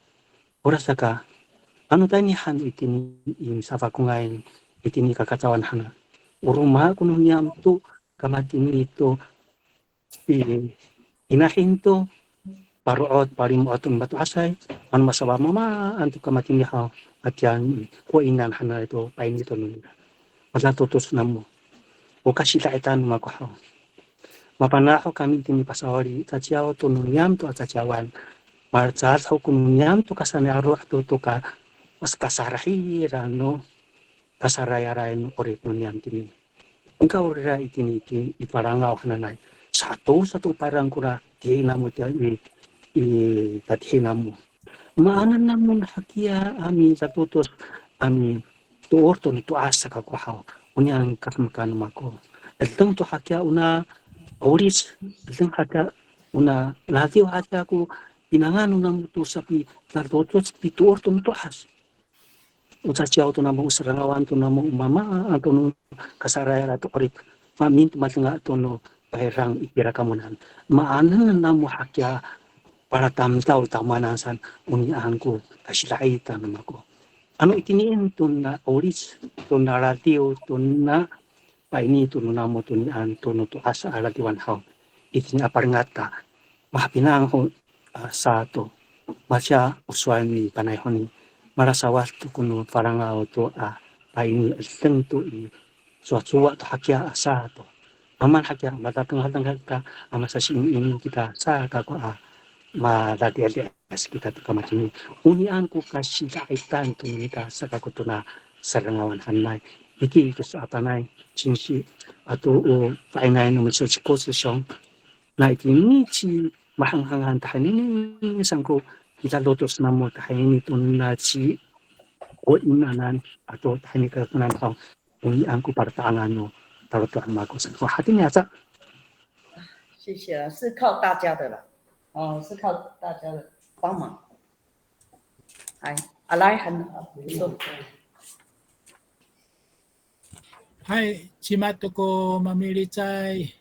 Orasaka, ano tayni han itini i safakongay, itini kakacawan hana. O roma ko no niyam to kamatini to i, inahin to, paro'ot, palimo'ot to mato'asay, ano masawamamaan to kamatini haw, atiyan, koinan hananay to paini to no nira. Padatotos namo. O kasida'itan no mako haw. Mafana' ho kami itini pasawali, caciyaw to no niyam to a caciyawan. Malecad ho ko no niyam to kasaniyaro' to to ka, mas kasarahira no, kasarayaray no 'orip no niyam tini. Nikawrira itini, itini i Falangaw hananay. Sato, sato payrang kora tihi namo tiya i, i tatihi namo. Maanen namo hakiya a midatotos a mitoor to no to'as saka ko haw. O niyaan kahemekan no mako. Edeng to hakiya ona 'olic, edeng hakiya ona radiw hakiya ko pinangan no namo to sapidatotos pitoor to no to'as. O caciyaw to namo, o serangawan to namo, o mamaan to no kasarayaray to 'orip. Maemin to madenga to no payrang itira kamonan. Maanen namo hakiya palatamdaw tamowanan san, o niyaan ko kasida'itan no mako. Ano itini'en to na 'olic, to na radiw, to na paini to no namo to niyaan to no to'as a radiwan haw. Itini a palengata. Mahapinang ho, a, sato. Matiya o sowal ni Panay honi. Malasawad to ko no Falangaw to a paini, edeng to i, cowacowa to hakiya a sato. Mamaan hakiya, matatengatengal kita, a masasi'im'im kita, saka ko a, maladidiyas kita to kamatini. O niyaan ko kasida'itan to no mita saka ko tona serangawan hanay. Iki, iki so a Panay, singsi, ato o fa'inay no miso ci Kosisong. Na itini ci Mahanghangan tahini san ko, kita lotos namo tahini to na ci, o inanan, ato tahini kakonan haw, o niyaan ko palata'angan no talotok mako san. O hatini aca. 谢谢啊，是靠大家的啦，哦，是靠大家的帮忙。哎，阿来很好，不错。Hay, cima to ko mamilicay.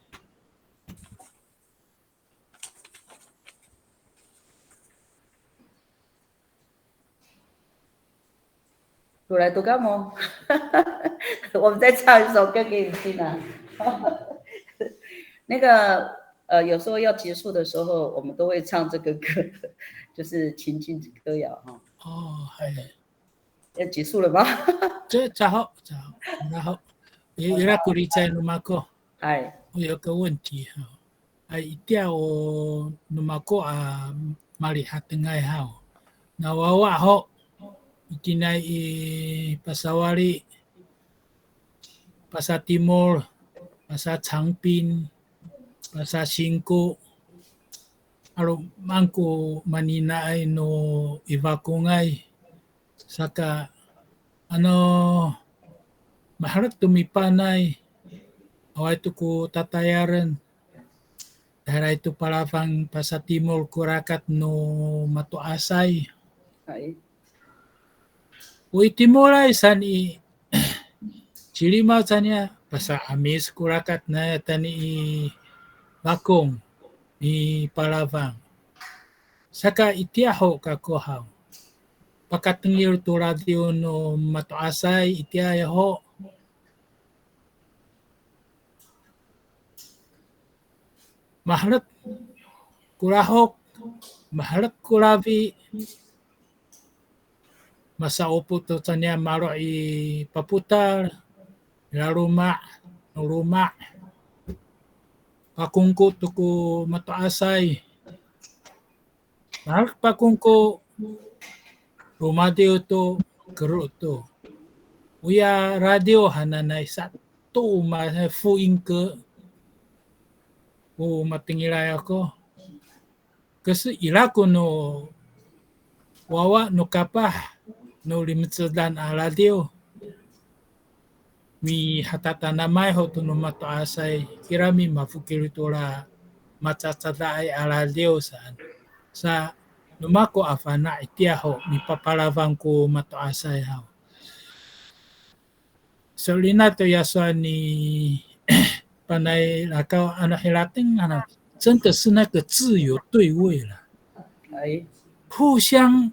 出来读干嘛？我们再唱一首歌给你听啊。那个，呃，有时候要结束的时候，我们都会唱这个歌，就是情境歌谣哈。哦，还有。要结束了吗？这，然后，然后，然后，也，也来鼓励在那么个。哎。我有个问题哈。 A, itiya o no mako a malihatengay haw. Na wawa ho, itini i pasawali, pasatimol, pasacangpin, pasasingko, 'aloman ko maninaay no i Fakongay, saka Ano, maherek to mipanay, awaay to ko tatayalen, tayra to palafang pasatimol ko rakat no mato'asay. Hay. O i timolay saan i, cilimaw saan ya, pasa'amis ko rakat naya tayni i Fakong, i palafang. Saka itiya ho kako haw, pakatengil to radiw no mato'asay itiya ho. Maherek ko lahok, maherek ko lafi, masa'opo to caniya maro' i papotal, i laloma', no loma'. Pakongko to ko mato'asay. Maherek pakongko, romadiw to, kero to. Oya radiw hananay sato ma, 福音歌. O matengilay ako. 可是 ira ko no wawa no kapah no limecedan a radiw. Mihatatanamay ho to no mato'asay, kirami mafokil to ra macacadaay a radiw saan. Sa no mako a fana' itiya ho, mipapalafang ko mato'asay haw. So'elina to ya sowal ni Panay Lakaw ano hirateng ano, 真的是那个字有对位了。互相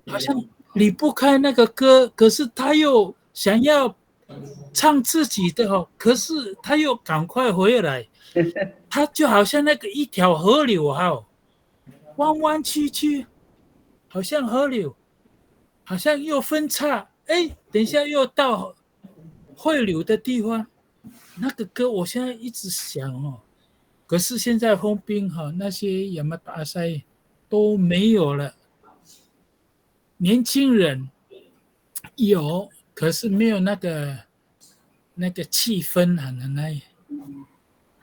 好像离不开那个歌，可是他又想要唱自己的哦，可是他又赶快回来，他就好像那个一条河流哈，弯弯曲曲，好像河流，好像又分叉，哎，等一下又到汇流的地方。那个歌我现在一直想哦，可是现在丰滨哈，那些 yamato'asay 都没有了。年轻人有，可是没有那个，那个气氛啊，那，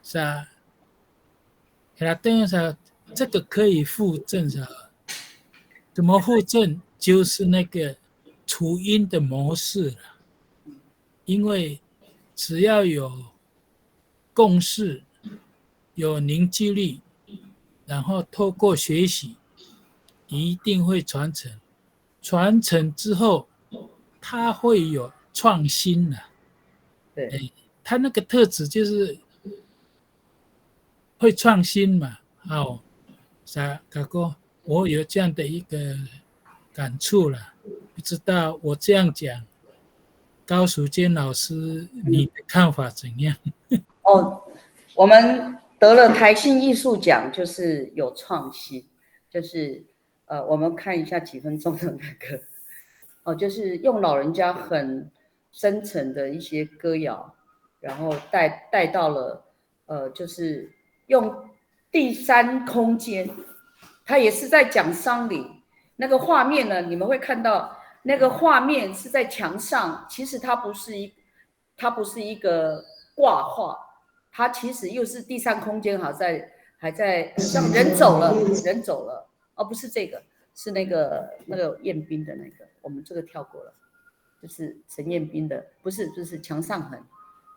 是啊。Hirateng sa，这个可以附赠是吧？怎么附赠？就是那个促音的模式了。因为只要有共识，有凝聚力，然后透过学习，一定会传承。传承之后，它会有创新的。对。哎，它那个特质就是会创新嘛。哦，sa kako，我有这样的一个感触了，不知道我这样讲，高淑娟老师，你的看法怎样？哦，我们得了台信艺术奖，就是有创新，就是，呃，我们看一下几分钟的那个，哦，就是用老人家很深沉的一些歌谣，然后带，带到了，呃，就是用第三空间，他也是在讲丧礼。那个画面呢，你们会看到那个画面是在墙上，其实它不是一，它不是一个挂画，它其实又是第三空间，好在，还在，像人走了，人走了，哦，不是这个，是那个，那个晏彬的那个，我们这个跳过了，就是陈晏彬的，不是，不是墙上痕，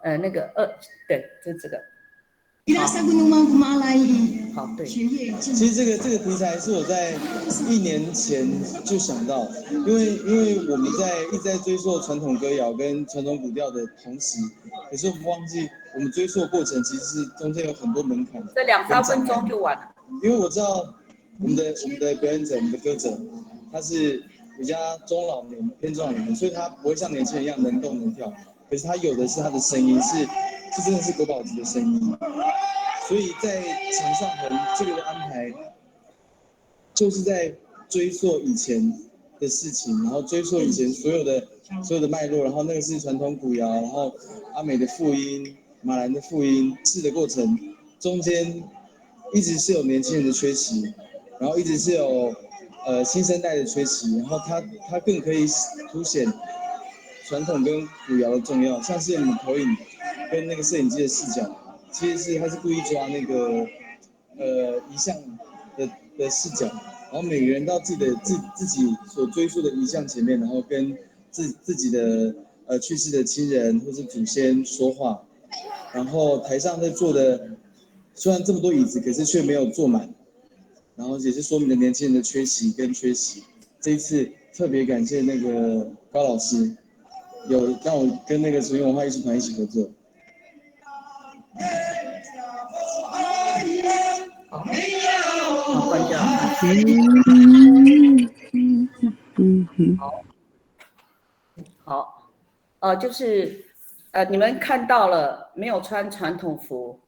呃，那个二，对，就是这个。 好，对。其实这个，这个题材是我在一年前就想到，因为，因为我们在，一直在追溯传统歌谣跟传统古调的同时，可是我们忘记，我们追溯的过程其实是中间有很多门槛。这两三分钟就完了。因为我知道我们的，我们的表演者，我们的歌者，他是比较中老年、偏中老年，所以他不会像年轻人一样能动能跳。可是他有的是他的声音是，是真的是国宝级的声音。所以在墙上痕这个的安排，就是在追溯以前的事情，然后追溯以前所有的，所有的脉络，然后那个是传统古谣，然后阿美的复音、马兰的复音，试的过程中间一直是有年轻人的缺席，然后一直是有，呃，新生代的缺席，然后它，它更可以凸显传统跟古谣的重要，像是我们投影跟那个摄影机的视角，其实是它是故意抓那个，呃，遗像的，的视角，然后每个人到自己的，自，自己所追溯的遗像前面，然后跟自自己的呃去世的亲人或是祖先说话，然后台上在坐的虽然这么多椅子，可是却没有坐满，然后也是说明了年轻人的缺席跟缺席。这一次特别感谢那个高老师，有让我跟那个成员文化艺术团一起合作。好，关掉。嗯嗯嗯，好，呃，就是呃，你们看到了没有穿传统服，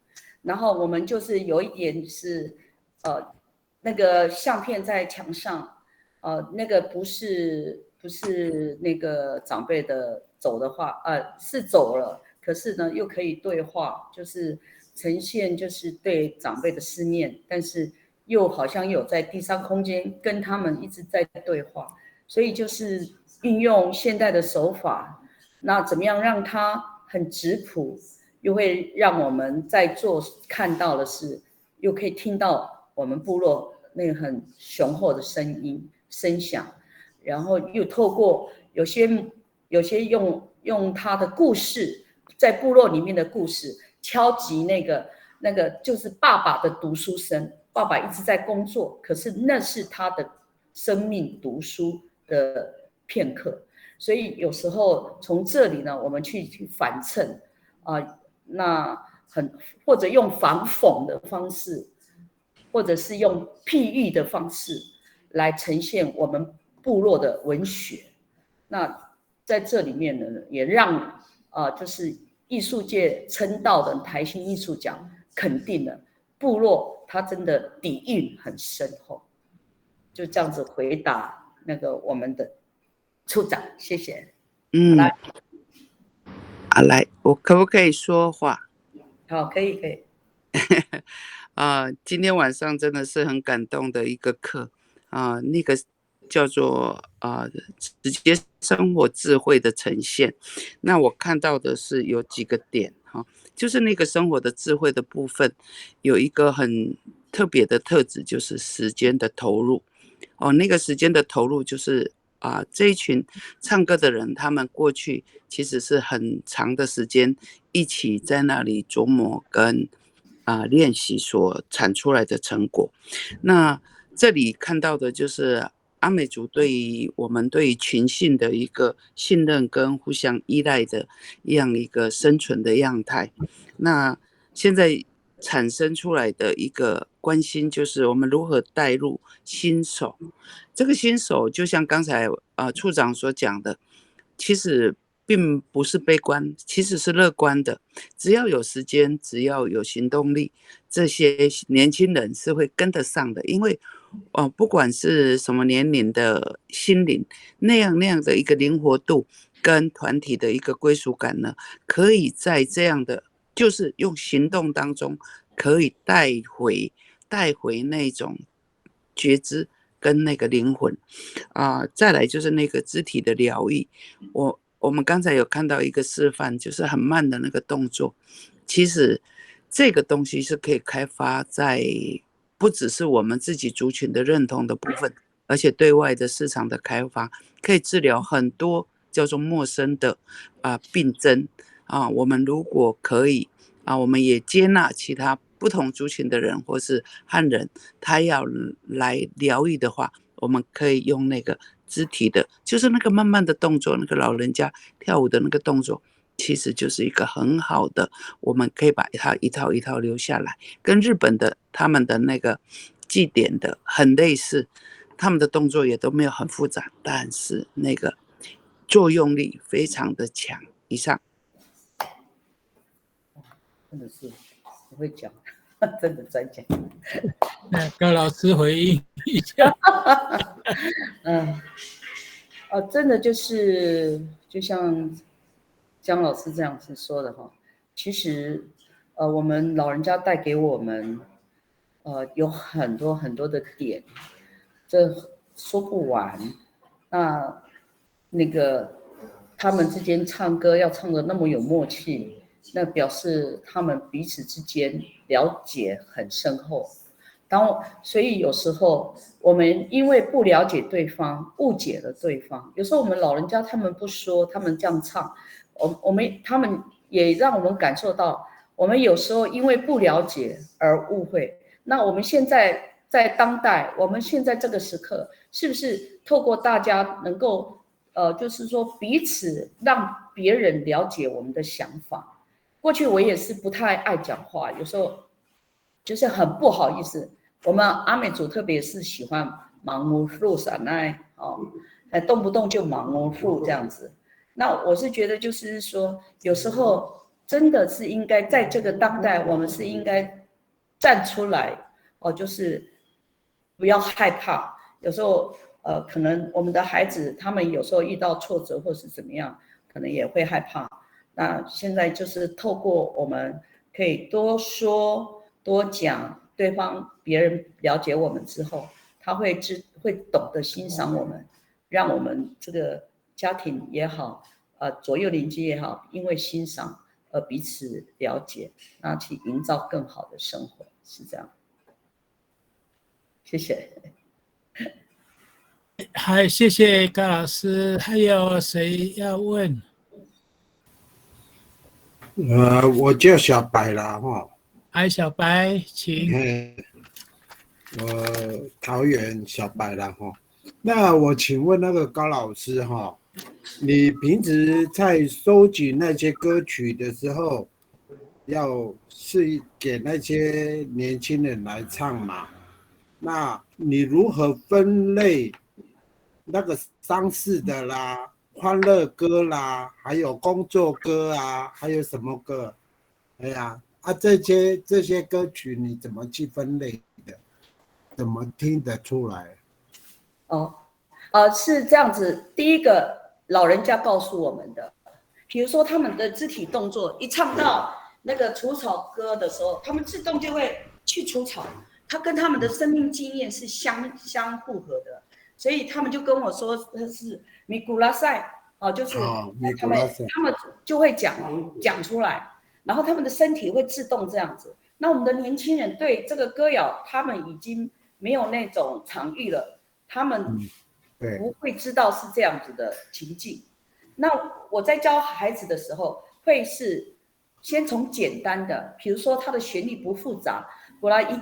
然后我们就是有一点是呃，那个相片在墙上，呃，那个不是不是那个长辈的走的话，呃，是走了，可是呢又可以对话，就是呈现就是对长辈的思念，但是又好像有在第三空间跟他们一直在对话，所以就是运用现代的手法，那怎么样让它很质朴，又会让我们在座看到的是，又可以听到我们部落那个很雄厚的声音声响，然后又透过有些有些用用他的故事，在部落里面的故事敲击那个那个就是爸爸的读书声，爸爸一直在工作，可是那是他的生命读书的片刻，所以有时候从这里呢，我们去去反衬啊、那很或者用反讽的方式，或者是用譬喻的方式来呈现我们部落的文学。那在这里面呢，也让啊、就是艺术界称道的台新艺术奖肯定了部落，它真的底蕴很深厚。就这样子回答那个我们的处长，谢谢。嗯，来好，来，我可不可以说话？好，可以可以。啊、今天晚上真的是很感动的一个课啊、那个叫做啊、直接生活智慧的呈现。那我看到的是有几个点哈，就是那个生活的智慧的部分，有一个很特别的特质，就是时间的投入。哦，那个时间的投入就是啊、这一群唱歌的人，他们过去其实是很长的时间一起在那里琢磨跟啊、练习所产出来的成果。那这里看到的就是阿美族对于我们对于群性的一个信任跟互相依赖的这样一个生存的样态。那现在产生出来的一个关心，就是我们如何带入新手。这个新手就像刚才啊、处长所讲的，其实并不是悲观，其实是乐观的。只要有时间，只要有行动力，这些年轻人是会跟得上的。因为，呃，不管是什么年龄的心灵，那样那样的一个灵活度跟团体的一个归属感呢，可以在这样的，就是用行动当中可以带回带回那种觉知跟那个灵魂啊、再来就是那个肢体的疗愈，我我们刚才有看到一个示范，就是很慢的那个动作。其实这个东西是可以开发在不只是我们自己族群的认同的部分，而且对外的市场的开发，可以治疗很多叫做陌生的啊、病症啊。我们如果可以啊，我们也接纳其他不同族群的人，或是汉人，他要来疗愈的话，我们可以用那个肢体的，就是那个慢慢的动作，那个老人家跳舞的那个动作，其实就是一个很好的，我们可以把它一套一套留下来，跟日本的他们的那个祭典的很类似，他们的动作也都没有很复杂，但是那个作用力非常的强。以上。真的是不会讲，真的专家。那高老师回应一下。嗯，哦，真的就是就像江老师这样子说的哈，其实呃，我们老人家带给我们呃有很多很多的点，这说不完。那那个他们之间唱歌要唱的那么有默契，那表示他们彼此之间了解很深厚。然后，所以有时候我们因为不了解对方，误解了对方。有时候我们老人家他们不说，他们这样唱，我我们他们也让我们感受到，我们有时候因为不了解而误会。那我们现在在当代，我们现在这个时刻，是不是透过大家能够，呃，就是说彼此让别人了解我们的想法？过去我也是不太爱讲话，有时候就是很不好意思。我们阿美族特别是喜欢 mangodo 啊，那哦，哎，动不动就 mangodo 这样子。那我是觉得就是说，有时候真的是应该在这个当代，我们是应该站出来哦，就是不要害怕。有时候呃，可能我们的孩子他们有时候遇到挫折或是怎么样，可能也会害怕。那现在就是透过我们可以多说多讲，对方别人了解我们之后，他会知会懂得欣赏我们，让我们这个家庭也好，呃，左右邻居也好，因为欣赏而彼此了解，那去营造更好的生活，是这样。谢谢。嗨，谢谢高老师，还有谁要问？呃，我叫小白啦，哈。嗨，小白，请。嘿，我桃园小白啦，哈。那我请问那个高老师哈，你平时在收集那些歌曲的时候，要是给那些年轻人来唱嘛？那你如何分类那个丧事的啦、欢乐歌啦，还有工作歌啊，还有什么歌？哎呀，啊，这些这些歌曲你怎么去分类的？怎么听得出来？哦，呃，是这样子。第一个，老人家告诉我们的，比如说他们的肢体动作，一唱到那个除草歌的时候，他们自动就会去除草。他跟他们的生命经验是相相符合的，所以他们就跟我说他是 mikolasay 哦，就是哦他们 mikolasay 他们就会讲讲出来，然后他们的身体会自动这样子。那我们的年轻人对这个歌谣，他们已经没有那种场域了，他们嗯对，不会知道是这样子的情境。那我在教孩子的时候，会是先从简单的，比如说它的旋律不复杂，过来一